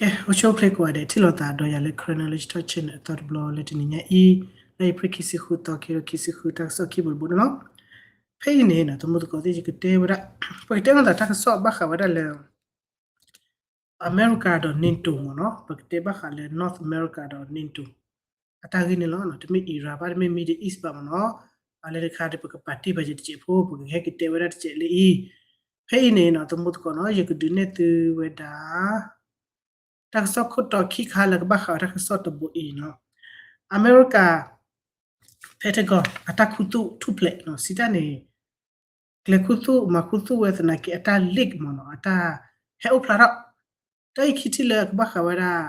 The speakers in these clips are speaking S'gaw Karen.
အိၣ်ဆူၣ်အိၣ်ချ့ကိးဂၤဒဲး ထံၣ်လိာ်သးဒီးယၤလၢ Karen Knowledge Talk Channel အသီတဘျီလၢတနံၤညါအံၤ, လၢအ့ဖြ့ၣ်ခံဆံဃုသီ ခံကထိခံဆံဃု တၢ်ကစီၣ်ခံဘိတဘိန့ၣ်လီၤ. ဖဲအံၤန့ၣ် သမူသကိးသ့ၣ် ယကတဲဝဲဒၣ်, ပကတဲလိာ်သးတၢ်ကစီၣ်ဘၣ်ဃးဝဲဒၣ်လၢ အမဲရကၤဒီး NATO မ့ၢ်နီၤ, ပကတဲဘၣ်ဃးလၢ North America ဒီး NATO အတၢ်ဂ့ၢ်န့ၣ်လီၤ. တမ့ၢ် Iran ဘၣ်, တမ့ၢ် Middle East ဘၣ်မ့ၢ်နီၤ, အလၢတခါဒီး ပကပာ်တ့ၢ်ဘၣ်ယဲတစဲးဖိ, ပကဟဲကတဲဝဲဒၣ်တစဲးလၢအံၤ. ဖဲအံၤန့ၣ်နီၤ သမူသကိးနီၤ ယကဒုးနဲၣ်သုဝဲဒၣ် တၢ်ကစီၣ်ခိၣ်တီခံခါလၢကဘၣ်ဃးဝဲတၢ်ကစီၣ်တဘိအံၤနီၤ, အမဲရကၤ Pentagon အတၢ်ခူသူၣ်ထူၣ်ဖျဲးနီၤ, စံးတၢ်န့ၣ် ကျဲၤခူသူၣ်မၤခူသူၣ်ဝဲသနာ်က့ အတၢ် leak မ့ၢ်နီၤ, အတၢ်ဟဲအိၣ်ဖျါထီၣ်, တၢ်အံၤခံထံၣ်လၢကဘၣ်ဃးဝဲဒၣ်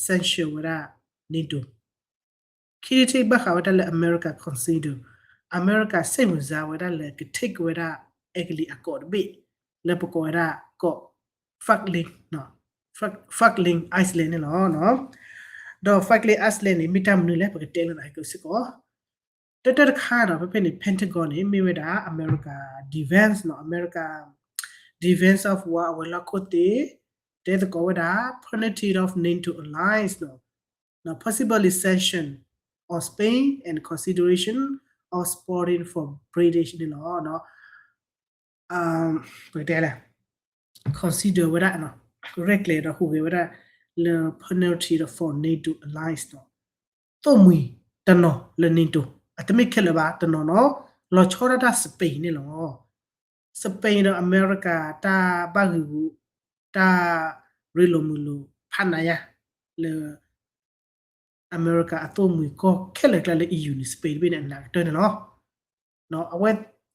sanction ဝဲဒၣ် NATO, ခံထံၣ်ဘၣ်ဃးဝဲဒၣ်လၢ အမဲရကၤ consider, အမဲရကၤစ့ၣ်မုၢ်စါဝဲဒၣ်လၢက take ဝဲဒၣ် အဲကလံးအကီးတဘ့ၣ် လၢပကိးဝဲဒၣ်ကီး Falkland, Falkland Island န့ၣ်လီၤ. ဒီး Falkland Island န့ၣ် မ့ၢ်တၢ်မနုၤလဲၣ် ပကတဲလၢသးဟဲက့ၤစ့ၢ်ကီး တၢ်တၢ်တခါဒီး ဖဲဖဲန့ၣ် Pentagon န့ၣ် မ့ၢ်ဝဲဒၣ် အမဲရကၤ defense နီၤ, အမဲရကၤ defense of war အဝဲလီၢ်ခိၣ်သ့ၣ် တဲသကိးဝဲဒၣ် penalty of NATO alliance နီၤ, possibly sanction on Spain and consideration of supporting for British န့ၣ်လီၤ. ပကတဲလဲၣ် consider ဝဲဒၣ်, ရဲၣ်ကျဲၤဒီးဟူးဂဲၤဝဲဒၣ်လၢ penalty for NATO alliance နီၤ, သိၣ်မှံၤတနီၤလၢ NATO, အတမ့ၢ်ခဲလၢာ်ဘၣ် တနီၤနီၤ, လီၤဆီဒၣ်တၢ် Spain န့ၣ်လီၤ. Spain ဒီးအမဲရကၤတၢ်ဘၣ်ဂံာ်ဂူာ်, တၢ်ရ့လိာ်မုာ်လိာ်ဖးနးယါ လၢ အမဲရကၤအသိၣ်မှံၤကီၢ်ခဲလၢာ်ကျါလၢ EU န့ၣ် Spain တဘ့ၣ်န့ၣ် အနးကတၢၢ်န့ၣ်လီၤ. အဝဲ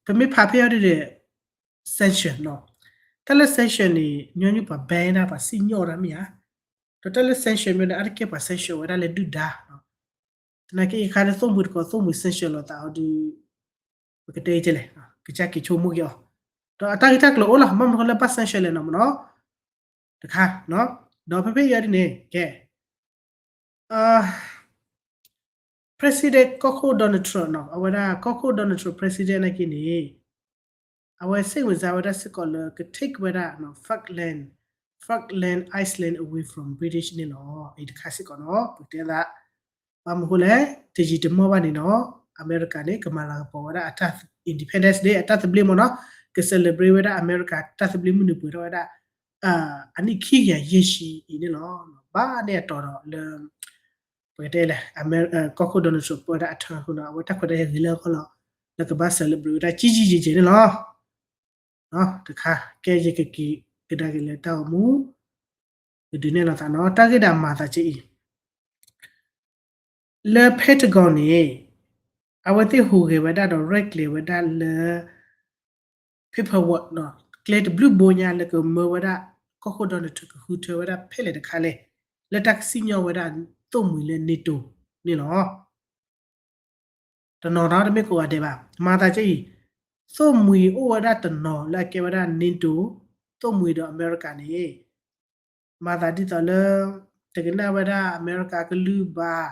ပမ့ၢ်ဖးဖဲအံၤဒ်န့ၣ် sanction နီၤ, တၢ်လၢ sanction န့ၣ် ညီနုၢ်ပှၤ ban ဒၣ် ပှၤစံၣ်ညီၣ်တၢ်မ့ၢ်ဧါ, ဒီးတၢ်လၢ sanction မ့ၢ်န့ၣ် အါတက့ၢ်ပှၤ sanction ဝဲဒၣ်လၢဒုၣ်ဒါ, သနာ်က့အခါန့ၣ် သိၣ်မှံၤတကိး သိၣ်မှံၤ sanction လိာ်သးအီၤဒီး ပကတဲကဲလဲၣ်, ကစၢ်က့ၤဆိကမိၣ်က့ၤအီၤ, ဒီးအတၢ်ဂ့ၢ်တၢ်ကျိၤအိၣ်လီၤ, ဘၣ်မနုၤဃိလၢဘၣ် sanction လဲၣ်နီၤမ့ၢ်နီၤ, တခါ, ဒီးဖဲဖဲအံၤဒ်န့ၣ် ကဲ President ကီၢ်ခိၣ် Donald Trump နီၤ, အဝဲဒၣ်ကီၢ်ခိၣ် Donald Trump President နာ်က့န့ၣ် အဝဲစ့ၣ်မုၢ်စါဝဲဒၣ်စ့ၢ်ကီးလၢက take ဝဲဒၣ် Falkland, Falkland Island away from British န့ၣ်လီၤ. အံၤတခါစ့ၢ်ကီးနီၤ ပကတဲသး ဘၣ်မနုၤဃိလဲၣ်, တယံာ်တမီၢ်ဘၣ်န့ၣ်နီၤ အမဲရကၤန့ၣ် ကမၤလၤကပီၤဝဲဒၣ်အတၢ် Independence Day အတၢ်သဘျ့မ့ၢ်နီၤ, က celebrate ဝဲဒၣ်အမဲရကၤတၢ်သဘျ့မုၢ်နုာ်ပှဲၤထီၣ်ဝဲဒၣ် အနံၣ်ခံကယၤယဲၢ်ဆံအံၤန့ၣ်လီၤ. ဘၣ်န့ၣ်အတီၤဒီးလၢ ပကတဲလဲၣ် ကီၢ်ခိၣ် Donald Trump ပဝဲဒၣ်အထၢဃုာ်နီၤ အဝဲတၢ်ခွဲးတၢ်ယာ်ဂ့ၤလၢအဂီၢ်လီၤ, လၢကဘၣ် celebrate ဝဲဒၣ် ကံကံယဲၢ်ယဲၢ် န့ၣ်လီၤ. တခါ ကဲယကက့ၤကဒါက့ၤလၢတၢ်ဂီၤမူ ကဒုးနဲၣ်လိာ်သးနီၤ တၢ်ဂ့ၢ်ဒၣ်မၤသးကဲအံၤ လၢ Pentagon န့ၣ် အဝဲသ့ၣ်ဟူးဂဲၤဝဲဒၣ်ဒီးရဲၣ်ကျဲၤဝဲဒၣ်လၢ paperwork နီၤ ကျဲတဘျုးဘိညါလၢကမၢဝဲဒၣ် ကီၢ်ခိၣ် Donald Trump ကဃုထၢဝဲဒၣ်ဖဲလဲၣ်တခါလဲၣ် လၢတၢ်ကစံၣ်ညီၣ်ဝဲဒၣ်သိၣ်မှံၤလၢ NATO န့ၣ်လီၤ. တနီၤနီၤတမ့ၢ်ကိးဂၤဒဲးဘၣ် မၤသးကဲအံၤ သိၣ်မှံၤအိၣ်ဝဲဒၣ်တနီၤလၢအကဲဝဲဒၣ် NATO သိၣ်မှံၤဒီးအမဲရကၤန့ၣ် မၤသးဒ်သိးလၢ တကနၣ်ဝဲဒၣ်အမဲရကၤကလုၢ်ဘၣ်,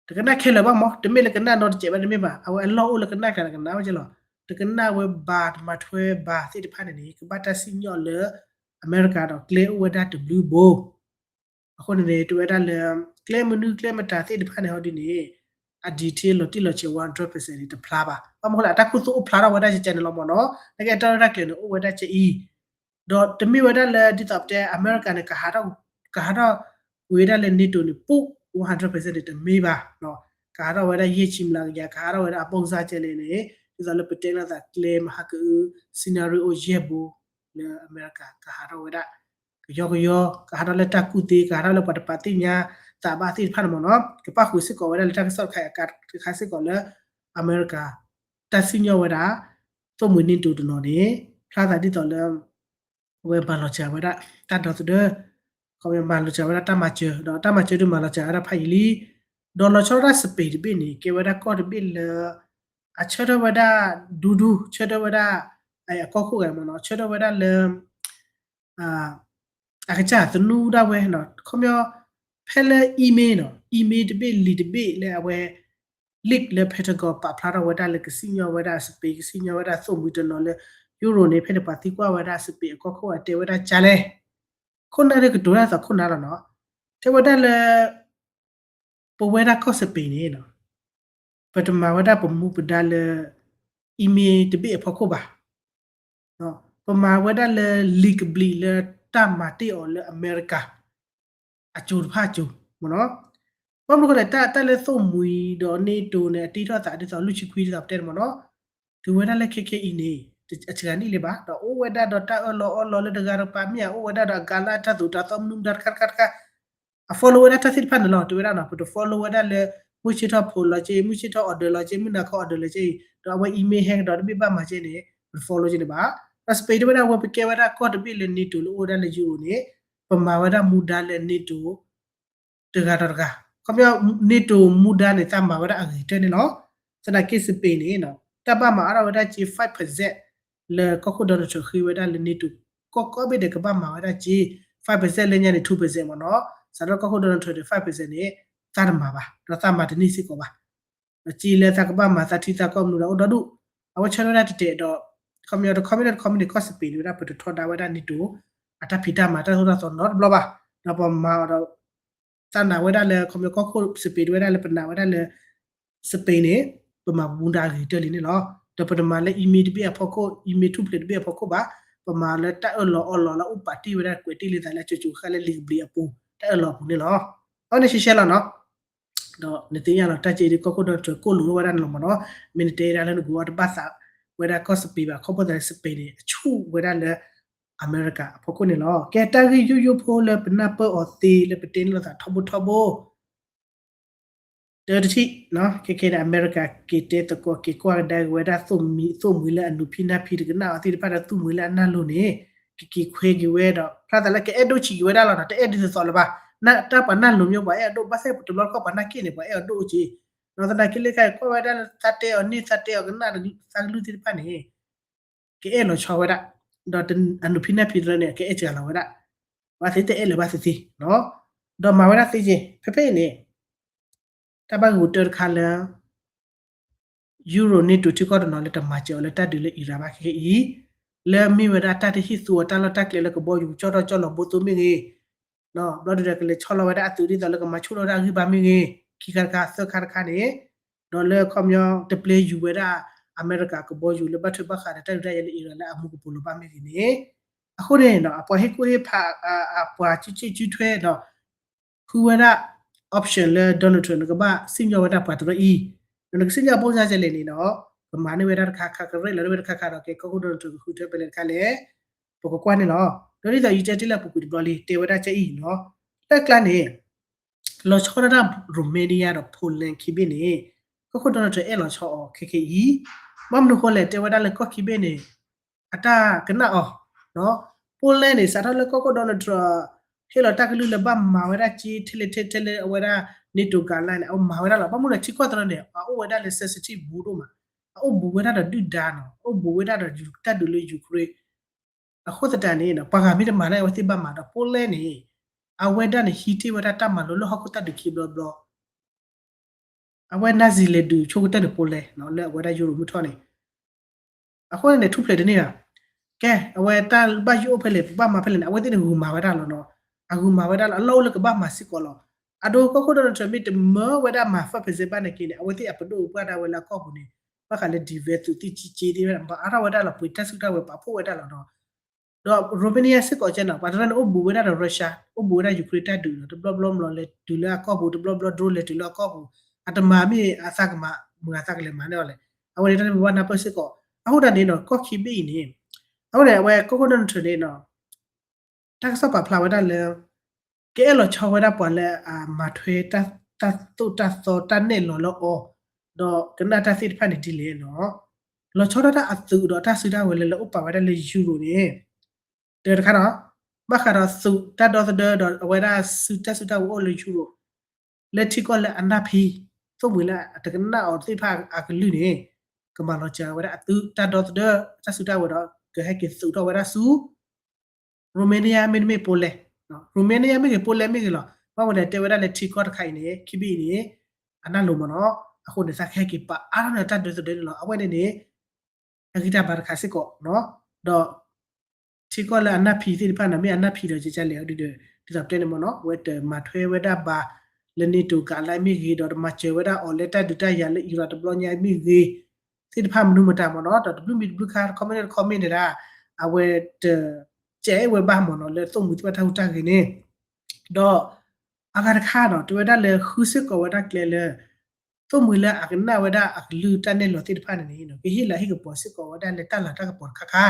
တကနၣ်ခဲလၢာ်ဘၣ်မး တမ့ၢ်လၢကနၣ်နီတစဲးဘၣ်တမ့ၢ်ဘၣ် အဝဲအလီၢ်အိၣ်လၢကနၣ်ကနၣ်ဝဲကဲလီၤ, တကနၣ်ဝဲဘၣ် တမၤထွဲဘၣ်သ့ၣ်တဖၣ်န့ၣ်န့ၣ် ကဘၣ်တၢ်စံၣ်ညီၣ်လၢ အမဲရကၤဒီးကျဲအိၣ်ဝဲဒၣ်တဘျုးဘိ အဃိန့ၣ်န့ၣ် တဝဲဒၣ်လၢ ကျဲမနုၤကျဲမတၤသ့ၣ်တဖၣ်န့ၣ်ဟီဒ်န့ၣ် အ detail လီၤတံၢ်လီၤဆဲး one hundred percent န့ၣ် တဖျါဘၣ်. ဘၣ်မနုၤဃိလဲၣ် အတၢ်ခူသူၣ်အိၣ်ဖျါထီၣ်ဝဲဒၣ်ကဲကဲန့ၣ်လီၤမ့ၢ်နီၤ, နကဲတၢ်ရဲၣ်တၢ်ကျဲၤန့ၣ် အိၣ်ဝဲဒၣ်ကဲအံၤ, ဒီးတမ့ၢ်ဝဲဒၣ်လၢဒ်သိးပတဲ အမဲရကၤန့ၣ် ကဟးထီၣ်ဝဲဒၣ်လၢ NATO န့ၣ် ပူ one hundred percent န့ၣ် တမ့ၢ်ဘၣ်, ကဟးထီၣ်ဝဲဒၣ်ယဲၢ်ဆံမျးကယၤ ကဟးထီၣ်ဝဲဒၣ်အဘီၣ်ကစၢ်ကဲလဲၣ်န့ၣ် ဒ်သိးလၢပတဲလီၤသးကျဲမဟါကအု scenario ယဲၢ်ဘိ လၢအမဲရကၤကဟးထီၣ်ဝဲဒၣ် ကယီကယီ ကဟးထီၣ်လၢတၢ်ကူၣ်သ့ ကဟးထီၣ်လၢပှၤတပာ်သ့ၣ်ညါသးဘၣ်သ့ၣ်တဖၣ်န့ၣ်မ့ၢ်နီၤ, ကပၣ်ဃုာ်စ့ၢ်ကီးဝဲဒၣ်လၢတၢ်ကစီၣ်တခါအံၤအခါတခါစ့ၢ်ကီးလၢ အမဲရကၤ တၢ်စံၣ်ညီၣ်ဝဲဒၣ် သိၣ်မှံၤ NATO တနီၤန့ၣ် ဖျါသးဒ်သိးလၢ အဝဲမၤလီၤစှၤဝဲဒၣ် တၢ်ဒီသဒၢ ခီမ့ၢ်မၤလီၤစှၤဝဲဒၣ်တၢ်မၤစၢၤ ဒီးတၢ်မၤစၢၤဒုးမၤလီၤစှၤဝဲဒၣ်ဖးယံာ်လံ, ဒီးလီၤဆီဒၣ် Spain တဘ့ၣ်န့ၣ် ကဲဝဲဒၣ်ကီၢ်တဘ့ၣ်လၢ အဆၢထၢၣ်ဝဲဒၣ် ဒူဒူ ဆၢထၢၣ်ဝဲဒၣ် အကီၢ်ခိၣ်ဂၤမ့ၢ်နီၤ ဆၢထၢၣ်ဝဲဒၣ်လၢ အကစၢ်သနူဒၣ်ဝဲနီၤ ခီပညီ ဖဲလၢ email နီၤ email တဘ့ၣ်လံာ်တဘ့ၣ်လၢအဝဲ leak လၢ Pentagon ပာ်ဖျါထီၣ်ဝဲဒၣ်လၢကစံၣ်ညီၣ်ဝဲဒၣ် Spain ကစံၣ်ညီၣ်ဝဲဒၣ်သိၣ်မှံၤတနီၤလၢ Euro န့ၣ် ဖဲန့ၣ်ပှၤသံကွၢ်ဝဲဒၣ် Spain အကီၢ်ခိၣ်အတဲဝဲဒၣ်ကလဲၣ် ခိၣ်နၢ်ဒ်ကတိၤတၢ်သးခိၣ်နၢ်လီၤနီၤ. တဲဝဲဒၣ်လၢ ပဝဲဒၣ်ကီၢ်စပ့ၤန့ၣ် ပတမၤဝဲဒၣ်ပမူပဒါလၢ email တဘ့ၣ်အဖီခိၣ်ဘၣ်. ပမၤဝဲဒၣ်လၢ legally လၢတၢ်မၤတ့ၢ်အီၤလၢအမဲရကၤ အကၠိတဖၣ်အကၠိမ့ၢ်နီၤ. ဘၣ်မနုၤဃိလဲၣ် တၢ်လၢသိၣ်မှံၤဒီး NATO န့ၣ် အတ့ထီၣ်သးဒ်သိးလွံၢ်ဆံခွံဒ်သိးပတဲန့ၣ်မ့ၢ်နီၤ. တုၤဝဲဒၣ်လၢခဲခဲအံၤန့ၣ် အစှၤနံၣ်လံဘၣ် ဒီးအိၣ်ဝဲဒၣ်ဒီးတၢ်အၢၣ်လီၤအီလီၤလၢတဂၤတကပၤမ့ၢ်ဧါ အိၣ်ဝဲဒၣ်ဒီးအကၤလၢတၢ်သိၣ်တၢ်သီမနုၤမတၤတခါတခါတခါ အ follow ဝဲဒၣ်တၢ်သ့ၣ်တဖၣ်န့ၣ်လီၤ. တဲဝဲဒၣ်နီၤ ပတ follow ဝဲဒၣ်လၢ မုၢ်ဆ့ၣ်ထီၣ်ဖိးလီၤက့ မုၢ်ဆ့ၣ်ထီၣ် order လီၤက့ မုၢ်နၤခီ order လီၤက့အံၤ ဒီးအဝဲ email ဟဲကဒီးတဘ့ၣ်ဘၣ်မၤက့န့ၣ် ပတ follow က့န့ၣ်ဘၣ်. ဒီးစပ့ၤတဲဝဲဒၣ်ဝဲပကဲဝဲဒၣ်ကီၢ်တဘ့ၣ်လၢ NATO လၢအိၣ်ဝဲဒၣ်လၢ Euro န့ၣ် ပမၤဝဲဒၣ်မူဒါလၢ NATO တဂၤဒီးတဂၤ ခီပညီ NATO မူဒါန့ၣ် သးမၤဝဲဒၣ်အဂ့ၤကတၢၢ်န့ၣ်လီၤ. သနာ်က့စပ့ၤန့ၣ် တၢ်ဘၣ်မၤအါထီၣ်ဝဲဒၣ်က့ five percent လၢကီၢ်ခိၣ် Donald Trump ဃ့ဝဲဒၣ်လၢ NATO ကီၢ်ကိးဘ့ၣ်ဒဲးကဘၣ်မၤဝဲဒၣ်က့ five percent လၢညါန့ၣ် two percent မ့ၢ်နီၤ. စးထီၣ်ကီၢ်ခိၣ် Donald Trump န့ၣ် five percent န့ၣ် သးတမၤဘၣ် ဒီးသးမၤတန့ၢ်စ့ၢ်ကီးဘၣ်. ဒီးက့လၢသးကဘၣ်မၤသးထံသးကီၢ်မနုၤဒီးအိၣ်ဒီဒူၣ် အဝဲဆၢထၢၣ်ဝဲဒၣ်တတဲာ်ဒီး ခီပညီတခီမ့ၢ်န့ၣ်တခီမ့ၢ်န့ၣ် ကီၢ်စပ့ၤန့ၣ်ဝဲဒၣ် ပတထီဒါဝဲဒၣ် NATO အတၢ်ဖံးတၢ်မၤတၢ်သိၣ်တၢ်သီနီတဘျီဘၣ်. ဒီးပမၤအီၤဒီး သးနာ်ဝဲဒၣ်လၢ ခီပညီကီၢ်ခိၣ်စပ့ၤတဲဝဲဒၣ်လၢပနာ်ဝဲဒၣ်လၢ စပ့ၤန့ၣ် ပမၤပမူဒါအဂ့ၤကတၢၢ်လံန့ၣ်လီၤ. ဒီးပတမၤလၢ email တဘ့ၣ်အဖီခိၣ် email ထူၣ်ဖျဲးတဘ့ၣ်အဖီခိၣ်ဘၣ်. ပမၤလၢတၢ်အၢၣ်လီၤအီလီၤလၢအိၣ်ပာ်တ့ၢ်ဝဲဒၣ် ကွဲးတ့ၢ်လံသးလၢအစိၤစိၤဃၣ်ဃၣ်လၢ legally အပူၤ တၢ်အၢၣ်လီၤအပူၤန့ၣ်လီၤ. အဝဲန့ၣ်ရှဲရှဲလီၤနီၤ. ဒီးနသ့ၣ်ညါလီၤ တၢ်ကဲဒ်ကီၢ်ခိၣ် Donald Trump ကိၣ်လိာ်ဝဲဒၣ်န့ၣ်လီၤမ့ၢ်နီၤ. မ့ၢ်နတဲဒၣ်လၢနကဝီၤတဘၣ်သးဝဲဒၣ်ကီၢ်စပ့ၤဘၣ် ခီဖျိသးလၢစပ့ၤန့ၣ် အဆူၣ်ဝဲဒၣ်လၢ အမဲရကၤအဖီခိၣ်န့ၣ်လီၤ. ကဲတၢ်ဂ့ၢ်ယိယိဖိလၢပနၢ်ပၢၢ်အီၤသ့လၢပတဲန့ၢ်လိာ်သးထီဘိထီဘိ တၢတထံၣ်, ခဲခဲန့ၣ် အမဲရကၤက့ၤတဲသကိးက့ၤကွၢ်ကဒါက့ၤဝဲဒၣ်သိၣ်မှံၤ သိၣ်မှံၤလၢအနူၤဖံနၢ်ဖံတကနၣ်အီၤသ့ၣ်တဖၣ်ဒီးသိၣ်မှံၤလၢအနၢ်လိၤန့ၣ် ကက့ၤခွဲက့ၤဝဲဒီး ဖျါသးလၢကအဲၣ်ဒိၣ်ဆံးက့ၤဝဲဒၣ်လီၤနီၤ. တအဲၣ်ဒ်သိးသိးလၢၤဘၣ်. တၢ်ပှၤနၢ်လိၤမ့ၢ်ပှၤအဲၣ်အဒိၣ် ဘၣ်ဆၣ်တဘျီတခီၣ်ပှၤနၢ်က့ၣ်န့ၣ် ပှၤအဲၣ်အဒိၣ်အိၣ်က့ၤ. နီၤသနာ်က့လၢခဲအံၤ ကွၢ်ဝဲဒၣ်လၢသးတဲအီၤန့ၢ် သးတဲအီၤကနၣ်သးကလုၢ်သ့ၣ်တဖၣ်န့ၣ် ကအဲၣ်လီၤဆီဝဲဒၣ်, ဒီးအနူၤဖံနၢ်ဖံတရၢန့ၣ် ကအဲၣ်စှၤလီၤဝဲဒၣ်, ဘၣ်သ့ၣ်သ့ၣ်အဲၣ်လၢၤဘၣ်သ့ၣ်သ့ၣ်, ဒီးမၤဝဲဒၣ်သ့က့ၤ ဖဲဖဲအံၤန့ၣ် တၢ်ဘၣ်ဂုာ်တၢတခါလၢ ယူရိၤ NATO ထံကီၢ်တနီၤလၢတမၤစၢၤအီၤလၢတၢ်ဒုးလၢအံရၣ်ဘၣ်ခဲအံၤ, လၢမ့ၢ်ဝဲဒၣ်တၢ်တဟ့ၣ်သူအီၤတၢ်လီၢ်တၢ်ကျဲလၢကဘီယူၤကၠီၣ်ထီၣ်ကၠီၣ်လီၤဘိသိမ့ၢ်ဂ့ၤ, ဘျီဒုးဒီးကလဲၤဆီလီၤဝဲဒၣ်အသုးဒ်သိးလၢကမၤဆူၣ်ထီၣ်ဝဲဒၣ်အဂံၢ်ဘါမ့ၢ်ဂ့ၤ, ခံခါတခါသၢခါတခါန့ၣ်, ဒီးလၢခီပညီတပျဲယူၤဝဲဒၣ် အမဲရကၤကဘီယူၤလၢဘၣ်ထွဲဘၣ်ဃးဒီးတၢ်ဒုးတၢ်ယၤလၢအံရၣ်လၢအမူကပိာ်လိၤဘၣ်မ့ၢ်ဂ့ၤန့ၣ်, အဃိန့ၣ် အပှၤဟ့ၣ်ကူၣ်ဟ့ၣ်ဖး အပှၤကံၣ်ကံၣ်ကံထွဲဒီး ဃုဝဲဒၣ် option လၢ Donald Trump နကဘၣ်စံၣ်ညီၣ်ဝဲဒၣ်ပှၤတရၢအံၤ, ဒီးနကစံၣ်ညီၣ်ဘိၣ်ညါကလဲၣ်န့ၣ်ဒီး ကမၤန့ၢ်ဝဲဒၣ်တခါခါ ကရဲၣ်လီၤန့ၢ်ဝဲဒၣ်တခါခါဒီး ကဲကီၢ်ခိၣ် Donald Trump ကဃုထၢဖဲလဲၣ်တခါလဲၣ်, ပကကွၢ်န့ၣ်လီၤ. ဒီးဒ်သိးယတဲတ့ၢ်လၢအပူၤကွံာ်တဘျီလံ တဲဝဲဒၣ်ကအံၤနီၤ, တၢ်ကျါန့ၣ် လီၤဆီဒၣ်တၢ် Romania ဒီး Poland ခံဘ့ၣ်န့ၣ် ကီၢ်ခိၣ် Donald Trump အဲၣ်လီၤဆီအီၤခဲခဲအံၤ, ဘၣ်မနုၤဃိလဲၣ် တဲဝဲဒၣ်လၢကီၢ်ခံဘ့ၣ်န့ၣ် အတၢ်ကနၣ်အီၤ, Poland န့ၣ် စးထီၣ်လၢကီၢ်ခိၣ် Donald Trump ဟ့ၣ်လီၤတၢ်ကလုၢ်လၢဘၣ်မၤဝဲဒၣ်က့ ထဲလဲၣ်ထဲလဲၣ်ထဲလဲၣ်အဝဲဒၣ် NATO guideline န့ၣ် အဝဲမၤဝဲဒၣ်လီၤ. ဘၣ်မနုၤလဲၣ် ထံကီၢ်တရၢန့ၣ် အအိၣ်ဝဲဒၣ်လၢ sensitive ဘူးဒိၣ်မး, အအိၣ်ဘူးဝဲဒၣ်ဒီးဒုၣ်ဒါနီၤ, အအိၣ်ဘူးဝဲဒၣ်ဒီးတၢ်ဒုးလၢ Ukraine အဃိသတးန့ၣ် ပှၤဂၤမ့ၢ်တမၤန့ၣ် အဝဲသ့ၣ်ဘၣ်မၤဒီး Poland န့ၣ် အဝဲဒၣ်န့ၣ် ဟံးတ့ၢ်ဝဲဒၣ်တၢ်မၤလိလၢဟီၣ်ခိၣ်တၢ်ဒုးခံဘျီဘျီ အဝဲ Nazi လဲၤဒုးဆိကတၢၢ်န့ၣ် Poland လၢအဝဲဒၣ်ယူရိၤမုၢ်ထီၣ်န့ၣ်, အဃိန့ၣ် ထူၣ်ဖျဲးတန့ၢ်ဘၣ်. ကဲ အဝဲတၢ်ဘၣ်ယိၣ်အိၣ်ဖဲလဲၣ် ပဘၣ်မၤဖဲလဲၣ်န့ၣ် အဝဲသ့ၣ်န့ၣ်ဂုာ်မၤဝဲဒၣ်လီၤနီၤ, အဂုာ်မၤဝဲဒၣ်လီၤ အလီၢ်အိၣ်လၢကဘၣ်မၤစ့ၢ်ကီးလီၤ. အဒိ ကီၢ်ခိၣ် Donald Trump မ့ၢ်တမၢဝဲဒၣ်မၤ five percent ဘၣ်န့ၣ်က့န့ၣ် အဝဲသ့ၣ်အပဒိၣ်ပှၢ်ဒၣ်ဝဲလၢအကီၢ်ပူၤန့ၣ် ဘၣ်ဃးလၢ defense သုးသ့ၣ်က့က့သ့ၣ်ဝဲဒၣ် မၤအါထီၣ်ဝဲဒၣ်လီၤ ပှ့ၤတၢ်စုတၢ်ဝဲၤပာ်ဖှိၣ်ဝဲဒၣ်လီၤနီၤ. ဒီး Romania စ့ၢ်ကီးကဲနီၤ ပှၤတရၢန့ၣ် အိၣ်ဘူးဝဲဒၣ်ဒီး Russia အိၣ်ဘူးဝဲဒၣ် Ukraine တၢ်ဒုးနီၤ, တဘျီဘျီမျိာ်လဲၤတုၤလၢအကီၢ်ပူၤ တဘျီဘျီ drone လဲၤတုၤလၢအကီၢ်ပူၤ, အတမၤမ့ၢ်အသးကမၤ မုၢ်အသးကလဲၤမၤန့ၢ်အီၤလဲၣ်. အဝဲန့ၣ်တၢ်န့ၣ်ပဘၣ်နၢ်ပၢၢ်စ့ၢ်ကီး. အဃိသတးန့ၣ်နီၤ ကီၢ်ခံဘ့ၣ်အံၤန့ၣ် အဃိန့ၣ် အဝဲကီၢ်ခိၣ် Donald Trump န့ၣ်နီၤ တၢ်ကစီၣ်ပာ်ဖျါဝဲဒၣ်လၢ ကအဲၣ်လီၤဆီဝဲဒၣ်ပှၤလၢအမၤထွဲတၢ်သိၣ်တၢ်သီတၢ်နဲၣ်လီၤလၢအီၤ, ဒီးကနၣ်တၢ်သ့ၣ်တဖၣ်န့ၣ်ဒ်လဲၣ်နီၤ, လီၤဆီဒၣ်တၢ်အသုးဒီးတၢ်စုတၢ်ဝဲၤလၢလၢအိၣ်ပာ်ဝဲဒၣ်လၢ Euro န့ၣ် တၢတခါနီၤ, ဘၣ်ဃးဒီးသုးတၢ်ဒီသဒၢဒီးအဝဲဒၣ်စုတၢ်စုတၢ်ဝဲၤအိၣ်လၢ Euro လၢထံကီၢ်လၢအနၢ်ဖံ သိၣ်မှံၤလၢအတကနၣ်အီၤသ့ၣ်တဖၣ်အကလုၢ်န့ၣ် ကမၤလီၤစၢၤဝဲဒၣ်အသုးတၢ်ဒီသဒၢတၢ်စုတၢ်ဝဲၤဒီး ကဟဲက့ၤသုးထီၣ်ဝဲဒၣ်ဆူ Romania မ့တမ့ၢ် Poland, Romania မ့ၢ်ဂ့ၤ Poland မ့ၢ်ဂ့ၤလီၤ. ဘၣ်မနုၤလဲၣ် တဲဝဲဒၣ်လၢထံကီၢ်တခါအံၤန့ၣ် ခံဘ့ၣ်အံၤန့ၣ် အနၢ်လိၤမ့ၢ်နီၤ, အဃိန့ၣ် သးကဟဲက့ၤပာ်အါထီၣ်န့ၣ်တၢ်ဒီသဒၢန့ၣ်လီၤ. အဝဲန့ၣ်န့ၣ် အဂံၢ်တၢ်ဘါတခါစ့ၢ်ကီးနီၤ, ဒီး ထံကီၢ်လၢအနၢ်ဖံးသ့ၣ်တဖၣ်န့ၣ် မ့ၢ်အနၢ်ဖံးဒီးကကလဲၣ်အီၤဒ်ဒီး ဒ်သိးပတဲန့ၣ်မ့ၢ်နီၤ အဝဲတမၤထွဲဝဲဒၣ်ဘၣ် လၢ NATO အဂၤလၢမ့ၢ်ဂ့ၤ ဒီးတမၤစၢၤဝဲဒၣ်အီၤလၢတၢ်ဒုးတၢ်ယၤလၢအံၤရၤတဘျီညါမ့ၢ်ဂ့ၤ သ့ၣ်တဖၣ်မနုၤမတၤမ့ၢ်နီၤ ဒီးတဘျုးမံၤတဘျုးခါ တခီမ့ၢ်န့ၣ်တခီမ့ၢ်န့ၣ်ဒၣ် အဝဲတ ကဲဝဲဘၣ်မ့ၢ်နီၤ လၢသိၣ်မှံၤသ့ၣ်တဖၣ်တၢ်ဟူးတၢ်ဂဲၤန့ၣ် ဒီး အဂၤတခါဒီး တဲဝဲဒၣ်လၢဃုစ့ၢ်ကီးဝဲဒၣ်ကျဲလၢ သိၣ်မှံၤလၢအကနၣ်ဝဲဒၣ်အကလုၢ်တၢ်နဲၣ်လီၤသ့ၣ်တဖၣ်န့ၣ်န့ၣ် ကဟ့ၣ်လၤဟ့ၣ်ကပီၤစ့ၢ်ကီးဝဲဒၣ်လၢတၢ်လၤတၢ်ကပီၤတခါခါ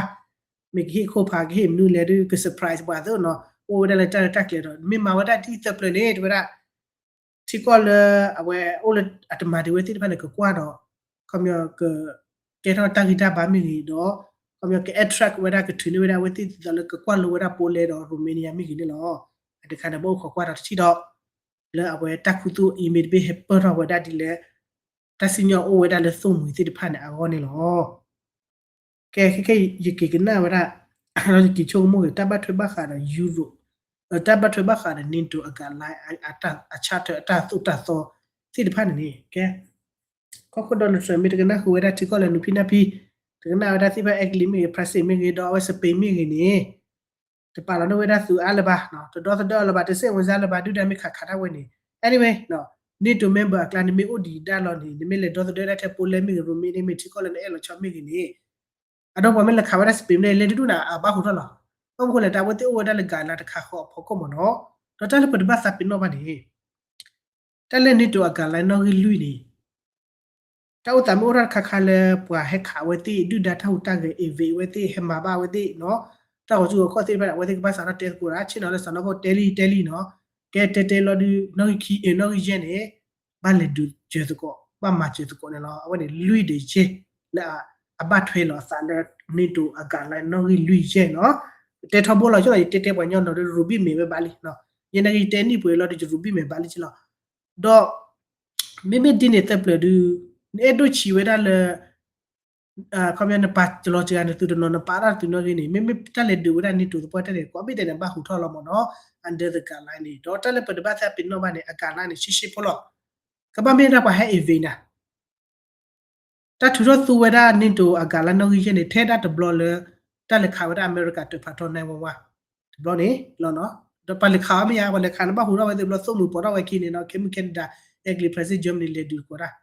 မ့ၢ်ကဟ့ၣ်ခိၣ်ဖး ကဟ့ၣ်မနုၤလဲၣ်ဒီး က surprise ပှၤသ့နီၤ အိၣ်ဝဲဒၣ်လၢတၢ်လၤတၢ်ကျဲၤဒီး မ့ၢ်မၤဝဲဒၣ်ဒ်သၢပျၢၤန့ၣ် တဲဝဲဒၣ် ထံကီၢ်လၢအဝဲအိၣ်လၢအတမၤဒံးဝဲသ့ၣ်တဖၣ်န့ၣ် ကကွၢ်ဒီး ခီပညီက ကဲထီၣ်တၢ်ဂံၢ်တၢ်ဘါမ့ၢ်ဂ့ၤဒီး ခီပညီက attract ဝဲဒၣ်ကထုးန့ၢ်ဝဲဒၣ်အဝဲသ့ၣ်ဒ်သိးလၢကကွၢ်လိဝဲဒၣ် Poland ဒီး Romania မ့ၢ်ဂ့ၤန့ၣ်လီၤ. အတခါန့ၣ် ဘၣ်အိၣ်ခိးကွၢ်ဒီးတထံၣ်ဒီး လၢအဝဲတၢ်ခူသူၣ်အံၤမ့ၢ်တဘ့ၣ်ဟဲပၢၢ်ထီၣ်ဝဲဒၣ်ဒ်လၢ တၢ်စံၣ်ညီၣ်အိၣ်ဝဲဒၣ်လၢသိၣ်မှံၤသ့ၣ်တဖၣ်န့ၣ်အဂီၢ်န့ၣ်လီၤ. ကဲ ခဲကဲ ယက့ၤကနၣ်ဝဲဒၣ် ဒီးယက့ၤဆိကမိၣ်က့ၤ တၢ်ဘၣ်ထွဲဘၣ်ဃးဒီး Europe တၢ်ဘၣ်ထွဲဘၣ်ဃးဒီး NATO အဂၤလၢ အ charter အတၢ်သိၣ်တၢ်သီသ့ၣ်တဖၣ်န့ၣ်န့ၣ် ကဲ ကီၢ်ခိၣ် Donald Trump မ့ၢ်တကနၣ်ဃုာ်ဝဲဒၣ်ထံကီၢ်လၢနုၤဖံးနၢ်ဖံး တကနၣ်ဝဲဒၣ်သ့ၣ်တဖၣ် Italy မ့ၢ်ဂ့ၤ France မ့ၢ်ဂ့ၤ ဒီးအဝဲ Spain မ့ၢ်ဂ့ၤန့ၣ် တပာ်လီၤန့ၢ်ဝဲဒၣ်သုးအါလၢၤဘၣ် တဒီသဒၢအီၤလၢၤဘၣ် တစဲးဝဲစါလၢၤဘၣ် ဒုၣ်ဒါမ့ၢ်ခးခးဒၣ်ဝဲန့ၣ် anyway နီၤ NATO member အကျါန့ၣ်မ့ၢ်အိၣ်ဒံးဒၣ်လီၤန့ၣ် နမ့ၢ်လဲၤဒီသဒၢဒၣ်ထဲ Poland မ့ၢ်ဂ့ၤ Romania မ့ၢ်ထံကီၢ်လၢနအဲၣ်လီၤဆီမ့ၢ်ဂ့ၤန့ၣ် အဒိပှၤမ့ၢ်လဲၤခးဝဲဒၣ် Spain န့ၣ် လဲၤဒုဒူၣ်န့ၣ် အဘၣ်ဟူးထီၣ်လီၤ. ဘၣ်မနုၤဃိလဲၣ် တၢ်အဝဲသ့ၣ်အိၣ်ဝဲဒၣ်လၢကၤလါတခါဃီအဖီခိၣ်မ့ၢ်နီၤ ဒီးတၢ်လၢပတဘၣ်သးပ့ၤနီၣ်ဘၣ်န့ၣ် တၢ်လၢ NATO အကၤလါနီၣ်ဂံၢ်လွံၢ်န့ၣ် တၢ်အိၣ်သးမ့ၢ်အိၣ်ထီၣ်တခါခါလၢ ပှၤဟဲခးအဝဲသ့ၣ် ဒုၣ်ဒါတၢ်ဟူးတၢ်ဂဲၤ invade အဝဲသ့ၣ် ဟဲမၤဘၣ်အဝဲသ့ၣ်နီၤ တၢ်ဂီၤစုဂီၤခီၣ်သ့ၣ်တဖၣ်န့ၣ် အဝဲသ့ၣ်ကဘၣ်စးထီၣ်တဲသကိးဒၣ် ဆ့ၣ်နီၤလၢစးနီၣ်ခိၣ်တဲလံတဲလံနီၤ ကဲတဲတဲလီၤဒုး နီၣ်ဂံၢ်ခံ အ့ နီၣ်ဂံၢ်ယဲၢ်န့ၣ် ဘၣ်လဲၤဒုးစၢၤသကိး ဘၣ်မၤစၢၤသကိးန့ၣ်လီၤ. အဝဲန့ၣ်လွံၢ်ဒီးယဲၢ် လၢအဘၣ်ထွဲလီၤအသးလၢ NATO အကၤလါနီၣ်ဂံၢ်လွံၢ်ယဲၢ်နီၤ တဲထီဘိလီၤ ဆိလီၤ ယတဲတဲပှၤညီနီၤ ဒီးရူၤဘံၣ်မဲာ်ဝဲဘၣ်လံ ယဲန့ၣ်ကယတဲနံၣ်ပှဲၤလီၤဒီး ယရူၤဘံၣ်မဲာ်ဘၣ်လံကလီၤ ဒီး မ့မ့ၢ်ဒ်န့ၣ်သၢပျၢၤဒုး နအဲၣ်ဒိၣ်ဆံးဝဲဒၣ်လၢ ခီပညီနပာ်ကလီၤစှၤနသုးတနီၤ နပာ်ဒၣ်သုးနီၣ်ဂံၢ်န့ၣ် မ့မ့ၢ်တၢ်လဲၤဒုးဝဲဒၣ် NATO သပှၢ်တၢၢ်န့ၣ် ကိးဘ့ၣ်တဲန့ၣ် ဘၣ်ဟူးထီၣ်လီၤမ့ၢ်နီၤ under the guideline န့ၣ် ဒီးတၢ်လၢပတဘၣ်သးပ့ၤနီၣ်ဘၣ်န့ၣ် အကၤလါန့ၣ် ရှဲရှဲဖိလီၤ ကဘၣ်မ့ၢ်ဒၣ်ပှၤဟဲ invade နၤ တၢ်ထုးထီၣ်သူဝဲဒၣ် NATO အကၤလါနီၣ်ဂံၢ်ယဲၢ်န့ၣ် ထဲဒၣ်တဘျီလၢ တၢ်လဲၤခးဝဲဒၣ်အမဲရကၤတၢၣ်ဖးထီ nine one one တဘျီန့ၣ်လီၤနီၤ ဒီးပှၤလဲၤခးအီၤမ့ၢ်ဧါ ပှၤလဲၤခးန့ၣ်ဘၣ်ဟူးထီၣ်ဝဲသ့ၣ်တဘျီ သိၣ်မှံၤပိာ်ထီၣ်ဝဲခံန့ၣ်နီၤ ခဲမုၢ် Canada, Italy, France, Germany လဲၤဒုးသကိးတၢ်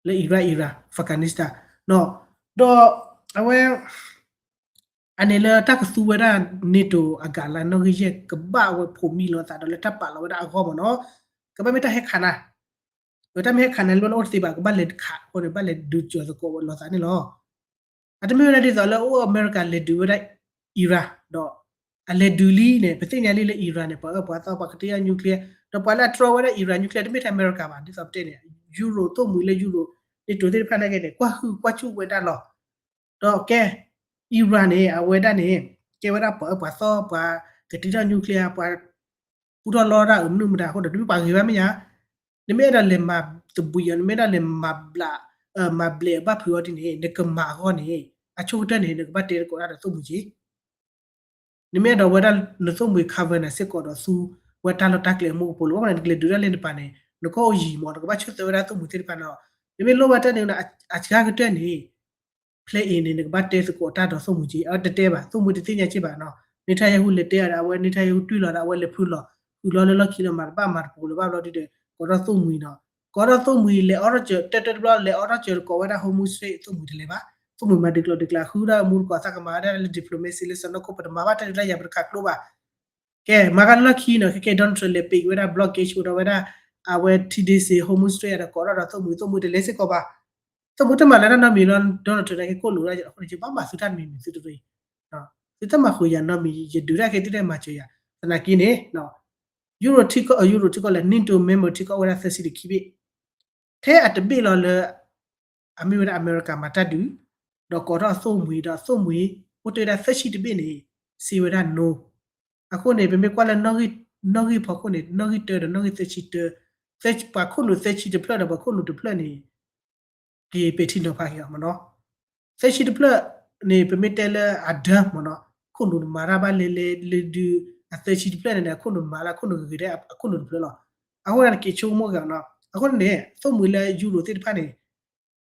လၢ Iraq, Iran, Afghanistan ဒီး အဝဲ အန့ၣ်လၢတၢ်ကသူဝဲဒၣ် NATO အကၤလါနီၣ်ဂံၢ်ယဲၢ် ကဘၣ်အဝဲဖိးမံလိာ်သးဒီးလၢတၢ်ပာ်လီၤဝဲဒၣ်အဂီၢ်မ့ၢ်နီၤ ကဘၣ်မ့ၢ်တၢ်ဟဲခးနၤ တၢ်မ့ၢ်ဟဲခးနၤလၢဘၣ်န့ၣ်အိၣ်တသ့ဘၣ် ကဘၣ်လဲၤခးအဃိန့ၣ် ဘၣ်လဲၤဒုးစၢၤသကိးလိာ်သးန့ၣ်လီၤ အတမ့ၢ်ဝဲဒၣ်ဒ်သိးလၢအိၣ်အမဲရကၤလဲၤဒုးဝဲဒၣ် Iran ဒီး အလဲၤဒုးလံန့ၣ် ပသ့ၣ်ညါလံလၢ Iran န့ၣ် ပှၤအၢပှၤသီပှၤကတ့ၢ်ယၣ် nuclear ဒီးပှၤလၢအတြီဝဲဒၣ် Iran nuclear တမ့ၢ်ထဲအမဲရကၤဘၣ် ဒ်သိးပတဲန့ၣ် Euro သိၣ်မှံၤလၢ Euro NATO သ့ၣ်တဖၣ်န့ၣ်က့န့ၣ် ကွၢ်ဟုၣ်ကွၢ်ဆူၣ်ဝဲဒၣ်လီၤ ဒီးကဲ Iran န့ၣ် အဝဲဒၣ်န့ၣ် ကဲဝဲဒၣ်ပှၤအၢပှၤသီပှၤကတ့ၢ်ယၣ် nuclear ပှၤ ပူထီၣ်လီတၢ်အမနုၤမတၤအဃိဒီး တမ့ၢ်ပှၤဂ့ၤဘၣ်မ့ၢ်ဧါ နမ့ၢ်အဲၣ်ဒိးလဲၤမၤသဘှံးအီၤ နမ့ၢ်အဲၣ်ဒိးလဲၤမၤဘျး မၤဘျဲးအဘၣ်ဖုးအီၤဒ်န့ၣ် နကမၤအဂီၢ်န့ၣ် အဆိကတၢၢ်န့ၣ် နကဘၣ်တဲသကိးတၢ်ဒီးသိၣ်မှံၤက့ၤ နမ့ၢ်အဲၣ်ဒိးဝဲဒၣ်နသိၣ်မှံၤ cover နၤစ့ၢ်ကီးဒီးသူဝဲတၢ်လီၢ်တၢ်ကျဲအမူကပိာ်လိၤ ဘၣ်မနုၤနကလဲၤဒုးဒၣ်လဲာ်နပၤန့ၣ် နကအိၣ်ယံၤမး နကဘၣ်ဆၢသၢဝဲဒၣ်သိၣ်မှံၤသ့ၣ်တဖၣ်န့ၣ် နမ့ၢ်လိၣ်ဘၣ်တၢ်န့ၣ် အဆၢကတၢၢ်န့ၣ် ဖဲအံၤန့ၣ် နကဘၣ်တဲသကိးတၢ်ဒီးသိၣ်မှံၤက့ၤ အဝဲတတဲဘၣ် သိၣ်မှံၤတသ့ၣ်ညါက့ၤဘၣ်နီၤ Netanyahu လဲၤတဲအီၤဒီး အဝဲ Netanyahu တွံၢ်လီၤဒီး အဝဲလဲၤဖုလီၤ ဃုာ်လီၤလၢလီၢ်ခံလီၤ မၤတဘၣ်မၤတပူၤလၢၤဘၣ်ဘျီဒုဒီး ကိးထီၣ်သိၣ်မှံၤနီၤ ကိးထီၣ်သိၣ်မှံၤ လဲၤအိးထီၣ်စၢၤ တၢတၢတဘျီ လဲၤအိးထီၣ်စၢၤတကိးဝဲဒၣ် Hormuz Strait သိၣ်မှံၤတလဲၤဘၣ် သိၣ်မှံၤမၤဒုးကျိာ်ဒုးကျဲ ဃုဒၣ်မူတကိးသးကမၤဝဲဒၣ်လၢ diplomacy လၢစနီၢ်ခိၣ် ပတမၤဘၣ်တၢ်ဒုးတၢ်ယၤ ပတခးကျိဘၣ် ကဲ မၤကလီၢ်ခံနီၤ ခဲကဲ Donald Trump လဲၤပံးဝဲဒၣ် blockade အိၣ်ဒီးဝဲဒၣ် အဝဲထံဒ့စ့ Hormuz Strait ဒီးကိးထီၣ်ဒီးသိၣ်မှံၤ သိၣ်မှံၤတလဲၤစ့ၢ်ကီးဘၣ် သိၣ်မှံၤတမၤလၢတၢ်နီတမံၤလီၤ Donald Trump န့ၣ်က့ကိၣ်လိာ်ဒၣ်အဃိန့ၣ် ယဘၣ်မၤသုတၢ်တမံၤမံၤသုတရံး သုတမၤဃုာ်ယၤနီတမံၤ ယဒုးတၢ်ခဲသုတမၤစၢၤယၤ သနာ်က့န့ၣ် Euro ထံကီၢ် Euro ထံကီၢ်လၢ NATO member ထံကီၢ်အိၣ်ဝဲဒၣ်သၢဆံတခံဘ့ၣ် ထဲအတဘ့ၣ်လီၤလၢ အမ့ၢ်ဝဲဒၣ်အမဲရကၤမၤတၢ်ဒုး ဒီးကိးထီၣ်သိၣ်မှံၤဒီးသိၣ်မှံၤ အိၣ်တ့ၢ်ဝဲဒၣ်သၢဆံတဘ့ၣ်န့ၣ် စံးဝဲဒၣ် no အဃိန့ၣ် ပမ့ၢ်ကွၢ်လၢ နီၣ်ဂံၢ်ဖီခိၣ်န့ၣ် နီၣ်ဂံၢ်တၢဒီးနီၣ်ဂံၢ်သၢဆံတၢ ပှၤခိၣ်နူာ်သၢဆံတဖျၢၣ်ဒီးပှၤခိၣ်နူာ်တဖျၢၣ်န့ၣ် က့ၤပဲာ်ထံနီၤဖးက့ၤအီၤမ့ၢ်နီၤ သၢဆံတဖျၢၣ်န့ၣ် ပမ့ၢ်တဲလၢအဒၢမ့ၢ်နီၤ ခိၣ်နူာ်တမၤတၢ်ဘၣ်လဲၤလဲၤလဲၤဒုး အသၢဆံတဖျၢၣ်န့ၣ် အခိၣ်နူာ်တမၤလၢအခိၣ်နူာ်ဂ့ၤဂ့ၤထဲအခိၣ်နူာ်တဖျၢၣ်လီၤ. အဃိန့ၣ် က့ၤဆိကမိၣ်က့ၤအီၤနီၤ အဃိန့ၣ် သိၣ်မှံၤလၢ Euro သ့ၣ်တဖၣ်န့ၣ်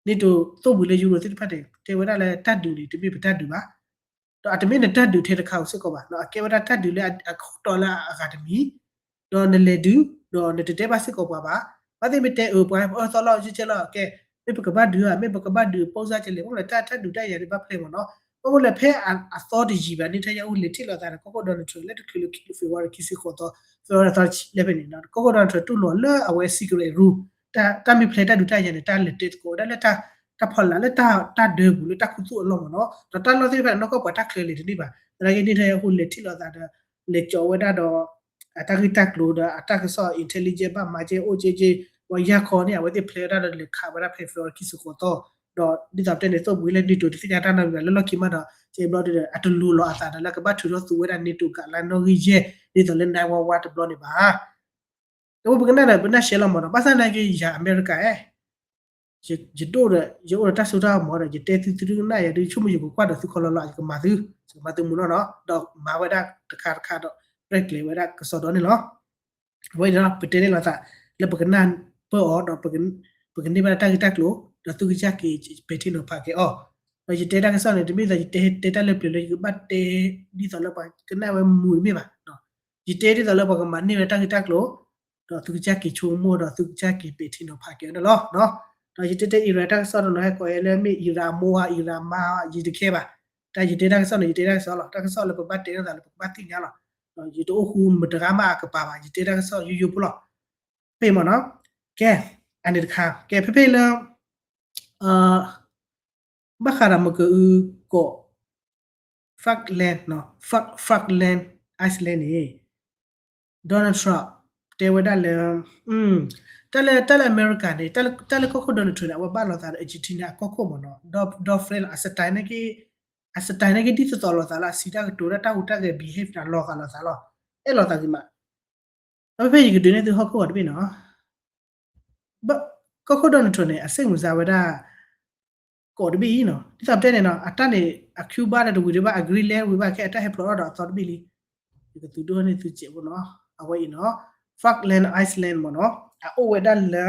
NATO သိၣ်မှံၤလၢ Euro သ့ၣ်တဖၣ်န့ၣ် တဲဝဲဒၣ်လၢတၢ်ဒုးန့ၣ် တမ့ၢ်ပတၢ်ဒုးဘၣ် ဒီးအတမ့ၢ်နတၢ်ဒုးထဲတခါဧိၤစ့ၢ်ကီးဘၣ်, အကဲဝဲဒၣ်တၢ်ဒုးလၢအခိၣ်တီလၢအဂၤတမံၤ, ဒီးနလဲၤဒုး ဒီးနတတဲဘၣ်စ့ၢ်ကီးပှၤဘၣ်. ဘၣ်သ့ၣ်မ့ၢ်တဲအၢပှၤ ပအၢသီလီၤကဲကဲလီၤ ကဲ, မ့ၢ်ပကဘၣ်ဒုးဧါ, မ့ၢ်ပကဘၣ်ဒုး ပိၣ်စၢ်ကလဲၣ်, ဘၣ်မနုၤလဲၣ် တၢ်တၢ်ဒုးတၢ်ယၤဒ်ဘၣ်ဖျဲၣ်မ့ၢ်နီၤ. ဘၣ်မနုၤလဲၣ် ဖဲအသီတယံာ်ဘၣ် Netanyahu လဲၤထံၣ်လိာ်သးဒီး ကီၢ်ခိၣ် Donald Trump လၢတချုးလၢ February ခံဆံဃိးသီ February သီတဆံလၢဖဲန့ၣ် ကီၢ်ခိၣ် Donald Trump တူၢ်လိာ်လၢအဝဲ secret room တၢ်မ့ၢ်ဖျဲးတၢ်ဒုးတၢ်ယၤန့ၣ် တၢ်လဲၤတဲသကိးဝဲဒၣ်လၢ တၢ်ဖီလာ်လၢတၢ်ဒၢပူၤလၢတၢ်ခူသူၣ်အလီၢ်မ့ၢ်နီၤ. ဒီးတၢ်လီၢ်သ့ၣ်တဖၣ်န့ၣ် နီၢ်ကီၢ်ပှၤတၢ်ချၢလဲၤတန့ၢ်ဘၣ်. သနာ်က့ Netanyahu လဲၤထံၣ်လိာ်သးဒီး လဲၤကၠီဝဲဒၣ်ဒီး အတၢ်ဂ့ၢ်တၢ်ကျိၤဒီးအတၢ်ကစီၣ် intelligence ဘၣ်မၤကဲအိၣ်ကဲကဲ ဝဲယၢ်ခီန့ၣ် အဝဲသ့ၣ်ဖျဲးဝဲဒၣ်ဒီးလဲၤခးဝဲဒၣ်ဖဲ February ခံဆံဃိးသီ, ဒီးဒ်သိးပတဲန့ၣ် သိၣ်ဘှံးလၢ NATO တသ့ၣ်ညါတၢ်နီတမံၤဘၣ် လၢလီၢ်ခံမးဒီး ကဲဘျီဒီး အတလူလီၤအသးဒီးလၢကဘၣ်ထုးထီၣ်သူဝဲဒၣ် NATO ကးလါနီၣ်ဂံၢ်ယဲၢ် ဒ်သိးလၢ nine one one တဘျီန့ၣ်ဘၣ်. ဒီးပကနၣ်ဒီး ပနၢ်ရှဲလီၤမ့ၢ်နီၤ, ဘၣ်ဆၣ်သနာ်က့ ယၤအမဲရကၤဧၢ ယဒိၣ်ဒီး ယအိၣ်ဒီးတၢ်စိတၢ်ကမီၤဒီး ယတဲသုသုတကနၣ်ယၤဒုး ဆိကမိၣ်ယကကွၢ်ဒီးသုခီလီၤလီၤ ယကမၤသု, ယကမၤသုမုာ်နီၢ်နီၢ်, ဒီးမၤဝဲဒၣ်တခါတခါဒီး ရဲၣ်ကျဲၤဝဲဒၣ်ကစီဒီန့ၣ်လီၤ. အဝဲအံၤဒီး ပတဲန့ၣ်လီၤသး လၢပကနၢ်ပၢၢ်အီၤဒီး ပကန့ၢ်ဘၣ်တၢ်ဂ့ၢ်တၢ်ကျိၤ ဒီးသုကစၢ်က့ၤပဲာ်ထံနီၤဖးက့ၤအီၤ, ဒီးယတဲတၢ်ကစီၣ်န့ၣ် တမ့ၢ်သးယတဲတဲတၢ်လၢပျၢၤလၢယကဘၣ်တဲ ဒ်သိးလၢပှၤကနၣ်ဝဲမုာ်တမ့ၢ်ဘၣ် ယတဲဒ်သိးလၢပှၤကမၤန့ၢ်ဝဲတၢ်ဂ့ၢ်တၢ်ကျိၤ, ဒီးသုကစၢ်က့ၤဆိကမိၣ်ဒီးသုကစၢ်က့ၤပဲာ်ထံနီၤဖးက့ၤအီၤန့ၣ်လီၤ. ဒီးယတဲတဲ Iran တၢ်ကစီၣ်တနီၤဟဲကိးယဲလၢမ့ၢ် Iran အမိၢ်ဧါ Iran အမါဧါ ယတခဲဘၣ်, တၢ်ယတဲတၢ်ကစီၣ်န့ၣ် ယတဲတၢ်ကစီၣ်လီၤ, တၢ်ကစီၣ်လၢပဘၣ်တဲန့ၢ်သးလၢပကဘၣ်သ့ၣ်ညါလီၤ. ယတအိၣ်ဃူမတဂၤမးအကပၤဘၣ်, ယတဲတၢ်ကစီၣ်ယိယိဖိလီၤ. ဖဲမ့ၢ်နီၤ, ကဲ, အန့ၣ်တခါ, ကဲ ဖဲဖဲလၢ ဘၣ်ဃးဒီးမကအုကီး Falkland, Falkland Island န့ၣ် Donald Trump တဲဝဲဒၣ်လၢ တၢ်လၢ တၢ်လၢအမဲရကၤန့ၣ် တၢ်လၢကီၢ်ခိၣ် Donald Trump န့ၣ် အဝဲဘၣ်လိာ်သးဒီး Argentina အကီၢ်ခိၣ်မ့ၢ်နီၤ, Dolph Franz အ style န့ၣ်က့ အ style န့ၣ်က့ ဒ်သိးသိးလိာ်သးလၢအစံးတၢ်ကတိၤဒၣ်တၢ်ဟူးတၢ်ဂဲၤ behave န့ၣ် လိာ်သးလိာ်သးလီၤ, အဲၣ်လိာ်သးဂ့ၤမး. ဒီးဖဲယကဒုးနဲၣ်သုဟီၣ်ခိၣ်ဂီၤတဘ့ၣ်နီၤ ကီၢ်ခိၣ် Donald Trump န့ၣ် အစ့ၣ်မုာ်စါဝဲဒၣ် ကီးတဘ့ၣ်အံၤနီၤ, ဒ်သိးပတဲန့ၣ်နီၤ အတၢ်န့ၣ် အ Cuba ဒီးတဝံၤဒံးဘၣ် အ Greenland ဝံၤဘၣ်ခဲအတၢ်ဟဲဖျိးထီၣ်ဒီးအသီတဘ့ၣ်လံ. ယကသူဒိၣ်န့ၢ်သုစဲးဖိနီၤ, အဝဲအံၤနီၤ Falkland Island မ့ၢ်နီၤ, အအိၣ်ဝဲဒၣ်လၢ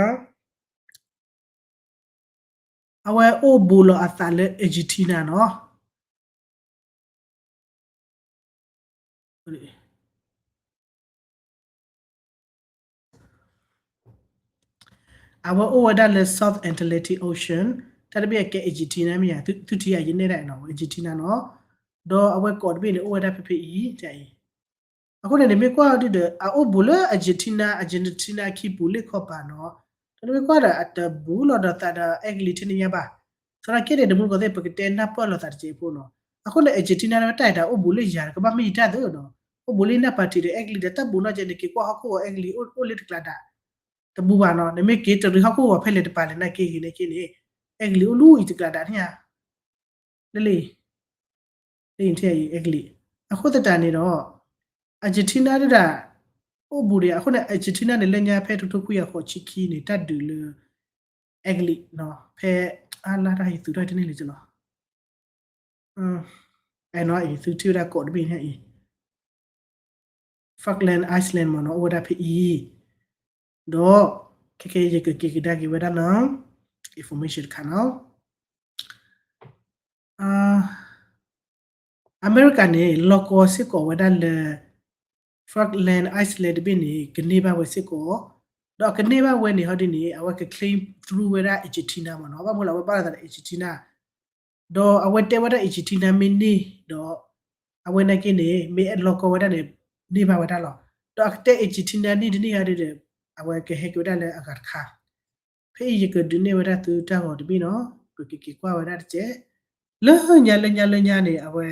အဝဲအိၣ်ဘူးလီၤအသးလၢ Argentina နီၤ. အဝဲအိၣ်ဝဲဒၣ်လၢ South Atlantic Ocean, တၢ်တဘ့ၣ်အကဲ Argentina မ့ၢ်ယါ, သုထံၣ်ယၤယနဲၣ်ဒၣ်နီၤ Argentina နီၤ, ဒီးအဝဲကီးတဘ့ၣ်န့ၣ် အိၣ်ဝဲဒၣ်ဖဲဖဲအံၤ, အဃိန့ၣ် နမ့ၢ်ကွၢ်ဒုဒီး အအိၣ်ဘူးလၢ Argentina, Argentina အခံပူၤလ့ၣ်ခီပၤနီၤ, ဒီးနမ့ၢ်ကွၢ်ဒီး အတဘူးလီၤဒီးသးဒီးအဲကလံးထဲန့ၣ်ညါဘၣ်. သနာ်က့န့ၣ် တမူတကိးသ့ၣ် ပကတဲနၢ်ပၢၢ်လိာ်သးတစဲးဖိနီၤ, အဃိန့ၣ် Argentina န့ၣ် တၢ်အံၤတၢ်အိၣ်ဘူးလၢယၤ ကဘၣ်မ့ၢ်ယတၢ်သ့နီၤ, အိၣ်ဘူးလၢနၢ်ပၢၢ်ထံးဒီးအဲကလံးဒီး တၢ်ဘူးနီၢ်ကဲန့ၣ် က့ၤကွၢ်ဟီၣ်ခိၣ်ဂီၤအဲကလံးအိၣ်လၢတကျးဒၣ်, တဘူးဘၣ်နီၤ, နမ့ၢ်က့ၤတရံးဟီၣ်ခိၣ်ဂီၤဖဲလဲၣ်တပၤလဲၣ်နာ်က့ဂ့ၤနာ်က့န့ၣ် အဲကလံးအိၣ်လူအံၤတကျးဒၣ်န့ၣ်ဧါ, လၢလံ လၢအံၤထဲအံၤအဲကလံး, အဃိသတးန့ၣ်ဒီး Argentina ဒုဒၣ် အိၣ်ဘူးဒီး အဃိန့ၣ် Argentina န့ၣ် လၢညါဖဲတကထိခွံကယၤဃိးဆံခံန့ၣ် တၢ်ဒုးလၢ အဲကလံးနီၤ, ဖဲ အါလါတၢ်ဟဲသူၣ်ထီၣ်တန့ၢ်လံနီၤ, အဲနီၤအံၤ သုထံၣ်ဝဲဒၣ်ကီးတဘ့ၣ်န့ၣ်အံၤ Falkland Island မ့ၢ်နီၤ အိၣ်ဝဲဒၣ်ဖဲအံၤ, ဒီး ခဲကဲယကက့ၤကဒါက့ၤဝဲဒၣ်လၢ information တခါနီၤ, အမဲရကၤန့ၣ် လီၢ်ကီၢ်စ့ၢ်ကီးဝဲဒၣ်လၢ Falkland Island တဘ့ၣ်န့ၣ် ကန့ၢ်ဘၣ်ဝဲစ့ၢ်ကီး, ဒီးကန့ၢ်ဘၣ်ဝဲန့ၣ်ဟီဒ်န့ၣ် အဝဲက claim through ဝဲဒၣ် Argentina မ့ၢ်နီၤ, ဘၣ်မနုၤလဲၣ် အဝဲဘၣ်လိာ်သးဒီး Argentina ဒီးအဝဲတဲဝဲဒၣ် Argentina မ့ၢ်န့ၢ်ဒီး အဝဲနာ်က့န့ၣ် မ့ၢ်အဲၣ်လီၤကီဝဲဒၣ်န့ၣ် န့ၢ်ဘၣ်ဝဲဒၣ်လီၤ. ဒီးအကတဲ Argentina န့ၢ်တန့ၢ်ဧါဒီး အဝဲကဟဲက့ၤဝဲဒၣ်လၢအဂၤတခါ. ဖဲအံၤယကဒုးနဲၣ်ဝဲဒၣ်သုတၢ်ဂီၤတဘ့ၣ်နီၤ, ပကက့ၤကွၢ်ဝဲဒၣ်တကဲး, လၢညါလၢညါလၢညါန့ၣ် အဝဲ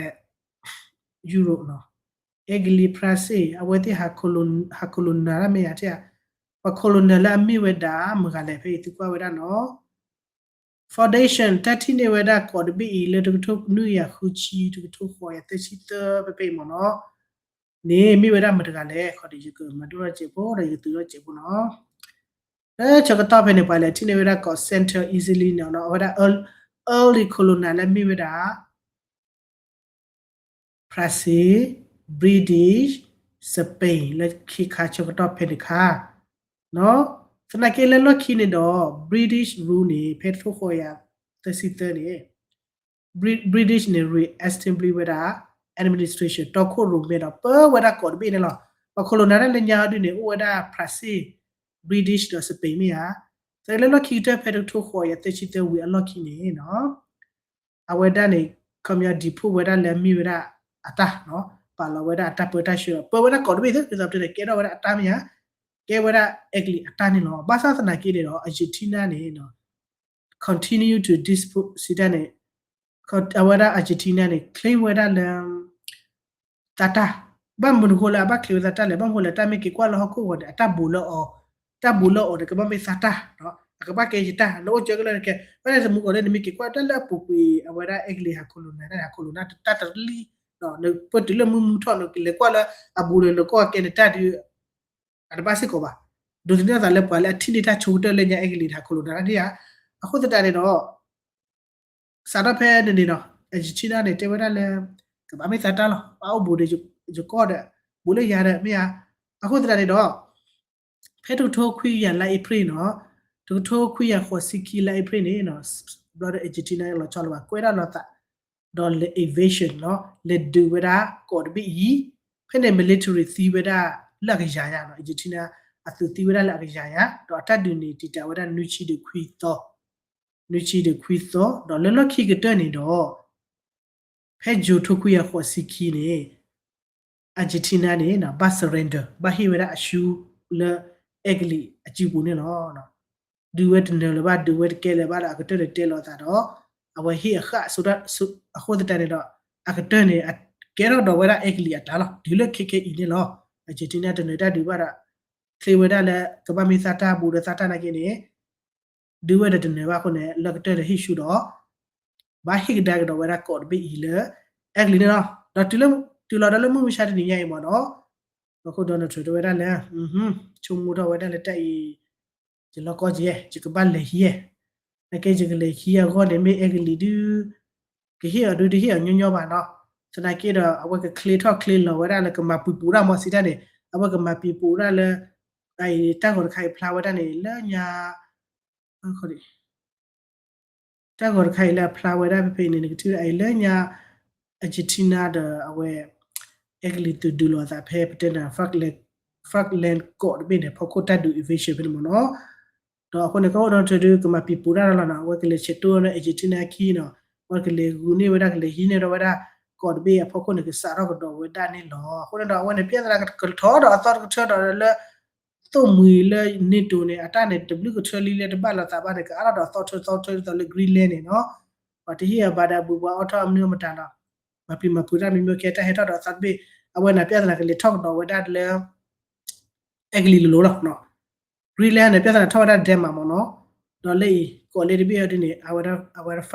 Europe နီၤ, အဲကလံး ဖရၣ်စ့ၣ် အဝဲသ့ၣ်ဟး colonize တၢ်မ့ၢ်ယါထဲဧါ, ပှၤ colonize လၢအမ့ၢ်ဝဲဒၣ်မတၤဂၤလဲၣ် ဖဲအံၤသုကွၢ်ဝဲဒၣ်နီၤ. Foundation တၢ်ထံၣ်န့ၢ်ဝဲဒၣ်ကီးတဘ့ၣ်အံၤ လၢတကထိနွံကယၤဃုဆံ တကထိဃိးကယၤသၢဆံသၢ ဖဲဖဲအံၤမ့ၢ်နီၤ, န့ၣ်မ့ၢ်ဝဲဒၣ်မတၤဂၤလဲၣ် ခီဒီးယကမၤဒိၣ်ထီၣ်စဲးဖိဒီးယကသူထီၣ်စဲးဖိနီၤ. လၢဆၢကတီၢ်ဖဲန့ၣ် ပှၤလဲၤထံၣ်န့ၢ်ဝဲဒၣ်ကီး center easily န့ၣ်နီၤ, အဝဲဒၣ် early colonize လၢမ့ၢ်ဝဲဒၣ် ဖရၣ်စ့ၣ်, British, Spain လၢခံခါဆၢကတီၢ်ဖဲန့ၣ်ခါ, သနာ်က့လၢလီၢ်ခံန့ၣ်ဒီး British rule န့ၣ် ဖဲတကထိဃိးကယၤသၢဆံသၢန့ၣ် British န့ၣ် re-establish ဝဲဒၣ် administration တီခိၣ်ရိၣ်မဲဒီး ပၢဝဲဒၣ်ကီးတဘ့ၣ်န့ၣ်လီၤ. ပှၤ colonize တၢ်လၢညါအီၤဒုန့ၣ် အိၣ်ဝဲဒၣ် Brazil, British ဒီး Spain မ့ၢ်ဧါ. တၢ်လၢလီၢ်ခံကတၢၢ်ဖဲတကထိဃိးကယၤသၢဆံသၢဝံၤအလီၢ်ခံန့ၣ်နီၤ အဝဲဒၣ်န့ၣ် ခီပညီ deport ဝဲဒၣ်လၢအမ့ၢ်ဝဲဒၣ်အတၢ်နီၤ ပာ်လီၤဝဲဒၣ်အတၢ်ပၢတၢ်ဆှၢ ပၢဝဲဒၣ်ကီးတဘ့ၣ်သ့ ဒ်သိးပတဲန့ၣ် ကဲထီၣ်ဝဲဒၣ်အတၢ်မ့ၢ်ဧါ, ကဲဝဲဒၣ် Italy အတၢ်န့ၣ်လီၤ. ဘၣ်ဆၣ်သနာ်က့န့ၣ်ဒီး Argentina န့ၣ် continue to dispute စံးတၢ်န့ၣ် အဝဲဒၣ် Argentina န့ၣ် claim ဝဲဒၣ်လၢ သးတၢ်, ဘၣ်မနုၤဃိလၢအဘၣ် claim ဝဲသးတၢ်လဲၣ်, ဘၣ်မနုၤဃိလၢတၢ်မ့ၢ်က့ၤကွၢ်လၢဟီၣ်ခိၣ်ဂီၤန့ၣ် အတၢ်ဘူးလၢအီၤ, တၢ်ဘူးလၢအီၤန့ၣ် ကဘၣ်မ့ၢ်သးတၢ်, အကဘၣ်ကဲယတၢ်, နအိၣ်ကၢကလၢနကဲ, ဘၣ်န့ၣ်သမူကီးန့ၣ် နမ့ၢ်က့ၤကွၢ်တၢ်လၢအပူၤကွံာ် အဝဲဒၣ် Italy ဟး colonize တၢ်န့ၣ် ဟး colonize တၢ်တလံ, နပၢတုၤလၢမုၢ်မုၢ်ထီၣ် နကလဲၤကွၢ်လၢအဘူးန့ၣ် နကီၢ်ကဲနတၢ်ဒုး အတဘၣ်စ့ၢ်ကီးဘၣ်. ဒိးသန့ၤအသးလၢပှၤလၢအထံၣ်န့ၢ်တၢ်ဆိကတၢၢ်လၢညါ Italy တၢ် colonize တၢ်ဒ်ဧါ. အဃိသတးန့ၣ်ဒီး စးထီၣ်ဖဲန့ၣ်န့ၣ်နီၤ Argentina န့ၣ် တဲဝဲဒၣ်လၢ ကဘၣ်မ့ၢ်သးတၢ်လီၤ, အအိၣ်ဘူးဒီးယကီၢ်ဒီး ဘူးလၢယၤဒီးမ့ၢ်ဧါ. အဃိသတးန့ၣ်ဒီး ဖဲတကထိခွံကယၤလါအ့ဖြ့ၣ်နီၤ, တကထိခွံကယၤဃိးဆံခံလါအ့ဖြ့ၣ်န့ၣ် ဘျီဒီး Argentina လီၤဆီလီၤဘၣ် ကွဲးဒၣ်လီၤသး ဒီးလဲၤ invasion နီၤ လဲၤဒုးဝဲဒၣ်ကီးတဘ့ၣ်အံၤ, ဖဲန့ၣ် military သံဝဲဒၣ်လၢအကယၤညါနီၤ Argentina အသုးသံဝဲဒၣ်လၢအကယၤညါ ဒီးအတၢ်ဒုးန့ၣ် တံာ်တာ်ဝဲဒၣ်နွံဆံဒီးခွံသီ, နွံဆံဒီးခွံသီ ဒီးလၢလီၢ်ခံကတၢၢ်န့ၣ်ဒီး ဖဲယိၤထိခွံကယၤဃိးဆံခံန့ၣ် Argentina န့ၣ် ဘၣ် surrender ဘၣ်ဟ့ၣ်ဝဲဒၣ်အရှုံးလၢ Italy အစုပူၤန့ၣ်လီၤ. ဒုးဝဲတနၢၤလၢၤဘၣ် ဒုးဝဲတကဲလၢၤဘၣ်ဒီး အကတၢၢ်န့ၣ်တဲလီၤအသးဒီး အဝဲဟ့ၣ်အဃၣ် အဃိသတးန့ၣ်ဒီး အကတၢၢ်န့ၣ် ကဲထီၣ်ဒီးဝဲဒၣ် Italy အတၢ်လီၤ တုၤလၢခဲခဲအံၤန့ၣ်လီၤ. Argentina တနၢၤတၢ်ဒုးဘၣ်ဒီး ချ့ဝဲဒၣ်လၢ ကဘၣ်မ့ၢ်သးတၢ်ဘူးဒီးသးတၢ်နာ်က့န့ၣ် ဒုးဝဲဒီးတနၢၤဘၣ်အဃိန့ၣ် လၢကတၢၢ်ဒီးဟ့ၣ်ဆူၣ်ဒီး ဘၣ်ဟ့ၣ်ကဒါကဒီးဝဲဒၣ်ကီးတဘ့ၣ်အံၤလၢ Italy န့ၣ်လီၤ. ဒီးတုၤလီၤဒီးလၢမုၢ်မဆါတနံၤညါအံၤမ့ၢ်နီၤ အဃိ Donald Trump တဲဝဲဒၣ်လၢ ဆိကမိၣ်ထီၣ်ဝဲဒၣ်လၢတၢ်အံၤ ယလီၢ်ကီၢ်ကဲ ယကဘၣ်လဲၤဟံး, နာ်က့ယကလဲၤဟံးအဂီၢ်န့ၣ် မ့ၢ် Italy ဒုး ကဟ့ၣ်အီၤဒုးတဟ့ၣ်အီၤညီညီဘၣ်နီၤ. သနာ်က့ဒီး အဝဲကချ့ထီၣ်ချ့လီၤဝဲဒၣ်လၢကမၤပံၤပူၤဒၣ်မ့ၢ်စံးတၢ်န့ၣ် အဝဲကမၤပံၤပူၤဒၣ်လၢ တၢ်ဂီၤတခါအံၤဖျါဝဲဒၣ်န့ၣ် လၢညါ တၢ်ဂီၤတခါအံၤလၢအဖျါဝဲဒၣ်ဖဲဖဲအံၤန့ၣ် နကထံၣ်ဝဲဒၣ်အံၤလၢညါ Argentina ဒီးအဝဲ Italy သုးဒုးလိာ်အသးဖဲပတဲန့ၣ် Falkland ကီးတဘ့ၣ်န့ၣ် ဖီခိၣ်တၢ်ဒုး invasion ဖဲန့ၣ်မ့ၢ်နီၤ. ဒီးအဃိန့ၣ် ကီၢ်အိၣ်ဒီးထၢဒုးကမၤပံၤပူၤဒၣ်လီၤနီၤ အဝဲကလဲၤဆဲးတိၢ်န့ၣ် Argentina ခံနီၤ အဝဲကလဲၤဂုာ်န့ၢ်ဝဲဒၣ် ကလဲၤဟံးန့ၢ်ဒီးဝဲဒၣ် ကီးတဘ့ၣ်အဖီခိၣ်န့ၣ် ကစးထီၣ်ကဒီးဝဲဒၣ်န့ၣ်လီၤ. အဃိန့ၣ်ဒီး အဝဲန့ၣ် ပြဿနာ ကထီဒီးအသီတကထၢဒီးလၢ သိၣ်မှံၤလၢ NATO န့ၣ် အတၢ်န့ၣ် တဘျုးကထၢလံလၢတဘၣ်လိာ်သးဘၣ်န့ၣ် ကအါထီၣ်ဒီးအသီတထၢသီတထၢဒ်သိးလၢ Greenland န့ၣ်နီၤ ပှၤတဟ့ၣ်အဘၣ်ဒီးအဘုးဘှါအီၣ်ထီၣ်အမနုၤမတၤနီၤ မၤပံၤမၤဖုးတၢ်မံၤမံၤခဲတၢ်ဟဲထီၣ်ဒီးအသီတဘ့ၣ် အဝဲန့ၣ် ပြဿနာ ကလဲၤထီၣ်ကဒီးဝဲဒၣ်လၢ Italy လိၤလိၤလီၤ. Greenland န့ၣ် ပြဿနာ ထီၣ်ဝဲဒၣ် Denmark မ့ၢ်နီၤ. ဒီးလၢအံၤ ကီးလၢတဘ့ၣ်အီၤဒ်န့ၣ် အဝဲဒၣ်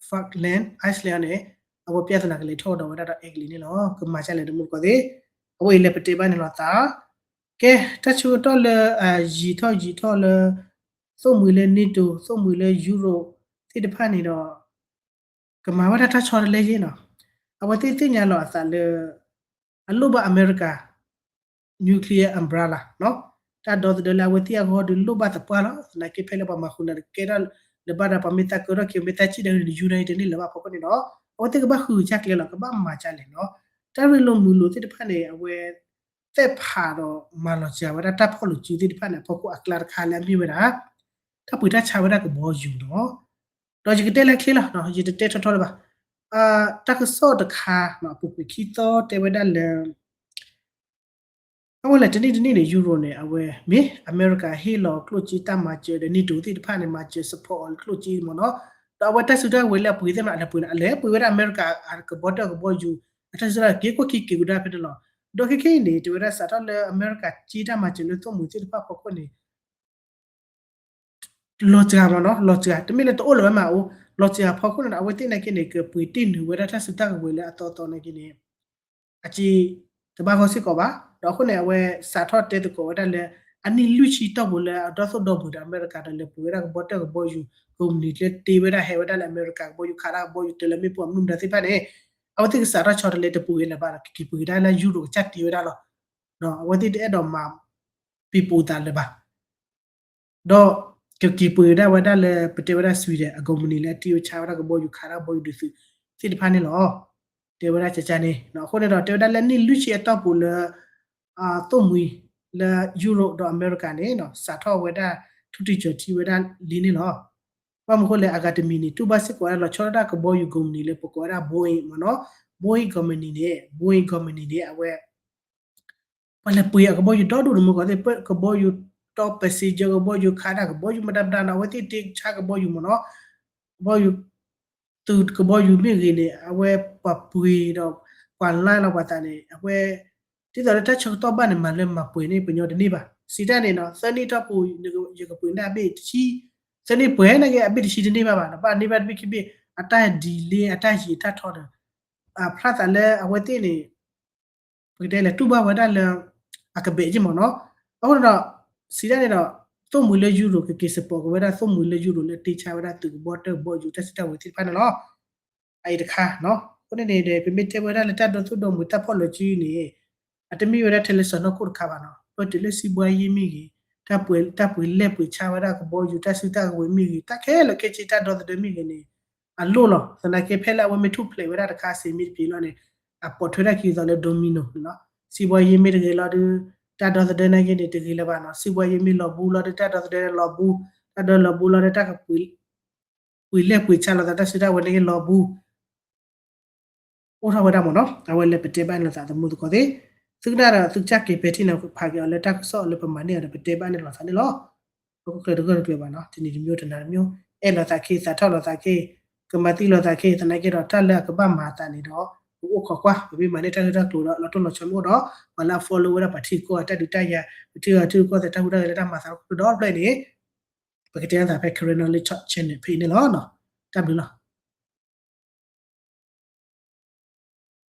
Falkland Island န့ၣ် အဝဲ ပြဿနာ ကလဲၤထီၣ်ကဒီးဝဲဒၣ်ဒီး Italy န့ၣ်လီၤ. ကမၤဒ်လဲၣ်တမူတကိးသ့ၣ် အဝဲအံၤလဲၤပတဲဘၣ်န့ၣ်လီၤသး ကဲ တၢ်ဆၢကတီၢ်လၢ ယံာ်ထီၣ်ယံာ်ထီၣ်လၢ သိၣ်မှံၤလၢ NATO သိၣ်မှံၤလၢ Europe သ့ၣ်တဖၣ်န့ၣ်ဒီး ကမၤဝဲဒၣ်တၢ်ဆီတလဲယဲနီၤ. အဝဲသ့ၣ်သ့ၣ်ညါလီၤအသးလၢ အလိၣ်ဘၣ်အမဲရကၤ nuclear umbrella နီၤ. တၢ်ဒီသဒၢလၢအဝဲသ့ၣ်အဂီၢ်ဒီးလိၣ်ဘၣ်သပှၢ်လီၤ. သနာ်က့ဖဲလၢပှၤမၤဃုာ်နၤဒီးကဲထီၣ် လၢၤဘၣ်ဒီးပှၤမ့ၢ်သးကၢထီၣ်က့ၤ မ့ၢ်သးစံၣ်ဒီး ယူနံၤတန့ၢ်လၢၤဘၣ်ဖီခိၣ်န့ၣ်ဒီး အဝဲသ့ၣ်ကဘၣ်ဃုာ်ကစၢ်ကျဲလီၤ ကဘၣ်မၤဒ်လဲၣ်နီၤ. တၢ်ရ့လိာ်မုာ်လိာ်သ့ၣ်တဖၣ်န့ၣ် အဝဲ သ့ၣ်ဖးဒီးမၤလီၤစှၤဝဲဒၣ်တၢ်ဖီၣ်လိာ်စုသ့ၣ်တဖၣ်န့ၣ် အဖီခိၣ်အကျါတခါလၢအမ့ၢ်ဝဲဒၣ် တၢ်ပှ့ၤတၢ်ဆါဝဲဒၣ်ကဘီယူၤနီၤ. ဒီးယကတဲလၢချ့လီၤ ယတတဲထီထီလၢၤဘၣ်. တၢ်ကစီၣ်တခါ အပူၤကွံာ်ခံသီတဲဝဲဒၣ်လၢ အဝဲလဲၤတနံၣ်တနံၣ်န့ၣ် Europe န့ၣ် အဝဲမ့ၢ်အမဲရကၤဟ့ၣ်လီၤကျိၣ်စ့တၢ်မၤစၢၤဒီး NATO သ့ၣ်တဖၣ်န့ၣ် မၤစၢၤ support အီၤလၢကျိၣ်စ့မ့ၢ်နီၤ. ဒီးအဝဲတၢ်စုတၢ်ကဝဲၤလၢအပှ့ၤသ့ၣ်မး အလဲၤပှ့ၤန့ၣ် အလဲၤပှ့ၤဝဲဒၣ်အမဲရကၤကဘီတၢၢ်ကဘီယူၤ အတၢ်စုတၢ်က့ၤကွၢ်ခံက့ၤဝဲဒၣ်ဖဲန့ၣ်လီၤ. ဒီးခဲခဲအံၤန့ၣ် တဲဝဲဒၣ်စးထီၣ်လၢအမဲရကၤက့တၢ်မၤစၢၤလၢသိၣ်မှံၤသ့ၣ်တဖၣ်ဖီခိၣ်န့ၣ် လီၤစှၤမ့ၢ်နီၤ လီၤစှၤ တမ့ၢ်လၢတအိၣ်လၢၤဝဲမးအိၣ် လီၤစှၤဖီခိၣ်န့ၣ်ဒီး အဝဲသ့ၣ်နာ်က့န့ၣ် ကပှ့ၤတ့ၢ်နုာ်ဝဲဒၣ်တၢ်စုတၢ်ကဝဲၤလၢအသီသီနာ်က့န့ၣ် အက့ တဘၣ်ဂီၢ်စ့ၢ်ကီးဘၣ်. ဒီးအဃိန့ၣ် အဝဲစးထီၣ်တဲသကိးဝဲဒၣ်လၢ အနံၣ်လွံၢ်ဆံတီၢ်ပူၤလၢအဒီသိၣ်ဒီဘုၣ်ဒီးအမဲရကၤဒီးလဲၤပှ့ၤဝဲဒၣ်ကဘီတၢၢ်ကဘီယူၤ ကုမ္ပဏီလၢတ့ဝဲဒၣ်ဟဲဝဲဒၣ်လၢအမဲရကၤကဘီယူၤ ခးတၢ်ကဘီယူၤ တလၢမ့ၣ်ပိၢ်အမနုၤမတၤသ့ၣ်တဖၣ်န့ၣ် အဝဲသ့ၣ်ကစးထီၣ်ဆီတလဲတပှ့ၤလၢၤဘၣ်ဒီး ကက့ၤပှ့ၤဒၣ်လၢ Europe ကစၢ်တ့ဝဲဒၣ်လီၤ. အဝဲသ့ၣ်တအဲၣ်ဒိးမၤပံၤပူၤသးလၢၤဘၣ်. ဒီးကက့ၤပှ့ၤဒၣ်ဝဲဒၣ်လၢ ပတဲဝဲဒၣ် Sweden အကုမ္ပဏီလၢအတ့ဝဲဆါဝဲဒၣ်ကဘီယူၤခးတၢ်ကဘီယူၤဒုးသုးသ့ၣ်တဖၣ်န့ၣ်လီၤ. တဲဝဲဒၣ်ကကန့ၣ် အဃိန့ၣ်ဒီး တဲဝဲဒၣ်လၢနံၣ်လွံၢ်ဆံအတီၢ်ပူၤလၢ သိၣ်မှံၤလၢယူရိးဒီးအမဲရကၤန့ၣ် စးထီၣ်ဝဲဒၣ် ထူတံၢ်ကၠီၤထံဝဲဒၣ်လံန့ၣ်လီၤ. ဘၣ်မနုၤဃိလဲၣ် အဂၤတမံၤန့ၣ် တူၢ်ဘၣ်စ့ၢ်ကီးဝဲဒၣ်လီၤဆီဒၣ်တၢ်ကဘီယူၤကိးမုၢ်နံၤလၢပကိးဝဲဒၣ် Boeing မ့ၢ်နီၤ, Boeing ကိးမုၢ်နံၤန့ၣ် Boeing ကိးမုၢ်နံၤန့ၣ် အဝဲ ပှၤလဲၤပှ့ၤအကဘီယူၤဒီဒူၣ်တမုာ်ကီးသ့ၣ် ကဘီယူၤတီ passenger ကဘီယူၤခးဒၣ် ကဘီယူၤမတၤမတၤနီၤ အဝဲသ့ၣ်တ့ဆါကဘီယူၤမ့ၢ်နီၤ, ကဘီယူၤ သုးကဘီယူၤမ့ၢ်ဂ့ၤန့ၣ် အဝဲပှၤပှ့ၤဒီး ပှၤလါလီၤပှၤသးန့ၣ် အဝဲ ဒ်သိးလၢတၢ်ဆၢကတီၢ်ဘၣ်န့ၣ် မၤလၢမၤပှဲၤန့ၣ် ပညီတန့ၢ်ဘၣ်. စံးတၢ်န့ၣ်နီၤ သၢနံၣ်တီၢ်ပူၤ ယကပှ့ၤန့ၢ်အဘ့ၣ်တဆံ, သၢနံၣ်ပှဲၤန့ၣ်က့ အဘ့ၣ်တဆံတန့ၢ်ဘၣ်ဘၣ်နီၤ ဘၣ်န့ၢ်ဘၣ်တဘ့ၣ်ခံဘ့ၣ် အတၢ် delay အတၢ်ယံာ်တၢ်ထီဒီး အဖျါသးလၢအဝဲသ့ၣ်န့ၣ် ပကတဲလဲၤတူၢ်ဘၣ်ဝဲဒၣ်လၢ အကဘဲးယ့ၢ်မ့ၢ်နီၤ. အဃိန့ၣ်ဒီး စံးတၢ်န့ၣ်ဒီး သိၣ်မှံၤလၢယူရိး ကက့ၤ support က့ၤဝဲဒၣ်သိၣ်မှံၤလၢယူရိးလၢတ့ဆါဝဲဒၣ်သုးကဘီတၢ်ကဘီယူၤတၢ်စုတၢ်ဝဲၤသ့ၣ်တဖၣ်န့ၣ်လီၤ. အအံၤတခါနီၤ အဃိန့ၣ်န့ၣ်ဒီး ပမ့ၢ်တဲဝဲဒၣ်လၢတၢ်ဒီသူၣ်ဒီမုၢ်တၢ်ဖီၣ်လီၤစုန့ၣ် အတမ့ၢ်ဝဲဒၣ်ထဲလၢစီၢ်နီၤခိၣ်တခါဘၣ်နီၤ ပတုၤလၢစံးဘှါယ့ၢ်မ့ၢ်ဂ့ၤ တၢ်ပှ့ၤလဲၣ်ပှ့ၤဆါဝဲဒၣ်ကဘီယူၤတၢ်စုတၢ်ဝဲၤမ့ၢ်ဂ့ၤ တၢ်ခဲလၢာ်ခဲဆ့တၢ်ဒီသဒၢမ့ၢ်ဂ့ၤန့ၣ် အလိၣ်လီၤ. သနာ်က့ဖဲလၢအဝဲမ့ၢ်ထူၣ်ဖျဲးဝဲဒၣ်တခါစ့ၢ်မ့ၢ်တပျံၤလီၤန့ၣ် အပိာ်ထွဲဒၣ်က့ၤသိးလၢ domino န့ၣ်လီၤ. စံးဘှါယ့ၢ်မ့ၢ်တဂ့ၤလီၤဒီး တၢ်ဒီသဒၢနာ်က့န့ၣ် တဂ့ၤလၢၤဘၣ်နီၤ. စံးဘှါယ့ၢ်မ့ၢ်လီၤဘူးလီၤဒီး တၢ်ဒီသဒၢလီၤဘူး, တၢ်ဒီလီၤဘူးလီၤဒီး တၢ်ကပှ့ၤ ပှ့ၤလဲၣ်ပှ့ၤဆါလိာ်သးတၢ်စုတၢ်ဝဲၤနာ်က့လီၤဘူး အိၣ်ထီၣ်ဝဲဒၣ်မ့ၢ်နီၤ အဝဲလၢပတဲဘၣ်န့ၢ်လိာ်သးသမူသကိးသ့ၣ် သုကနၣ်ဒီးသုကစၢ်က့ၤပဲာ်ထံနီၤဖးက့ၤအီၤလၢတၢ်ကစီၣ်လၢပမၤန့ၢ်အီၤဒီး ပတဲဘၣ်န့ၢ်လိာ်သးန့ၣ်လီၤ. ပကကျၢၤတဂၢၢ်တကျၢၤဘၣ်နီၤ တနံၤတမံၤတနၤတမံၤ အဲၣ်လိာ်သးခ့ သးထီၣ်လိာ်သးခ့ ကမၤသံလိာ်သးခ့ သနာ်က့ဒီး တၢ်လၢအကဘၣ်မၤအသးန့ၣ်ဒီး ပအိၣ်ခိးကွၢ် ပမ့ၢ်မၤန့ၢ်တၢ်ဂ့ၢ်တၢ်ကျိၤဒီး လီၤတိၢ်လီၤဆီမ့ၢ်အိၣ်ဒီး ပှၤလၢအ follow ဝဲဒၣ်ပှၤထံကီၢ်အတၢ်ဒုးတၢ်ယၤ ပထံဂၤထံကီၢ်သဲးတၢ်ဟူးတၢ်ဂဲၤလၢတၢ်မၤသးဒီဖျၢၣ်န့ၣ် ပကတဲအသးဖဲ Karen Knowledge Talk Channel ဖဲအံၤန့ၣ်လီၤ. တၢ်ဘျုးလီၤ.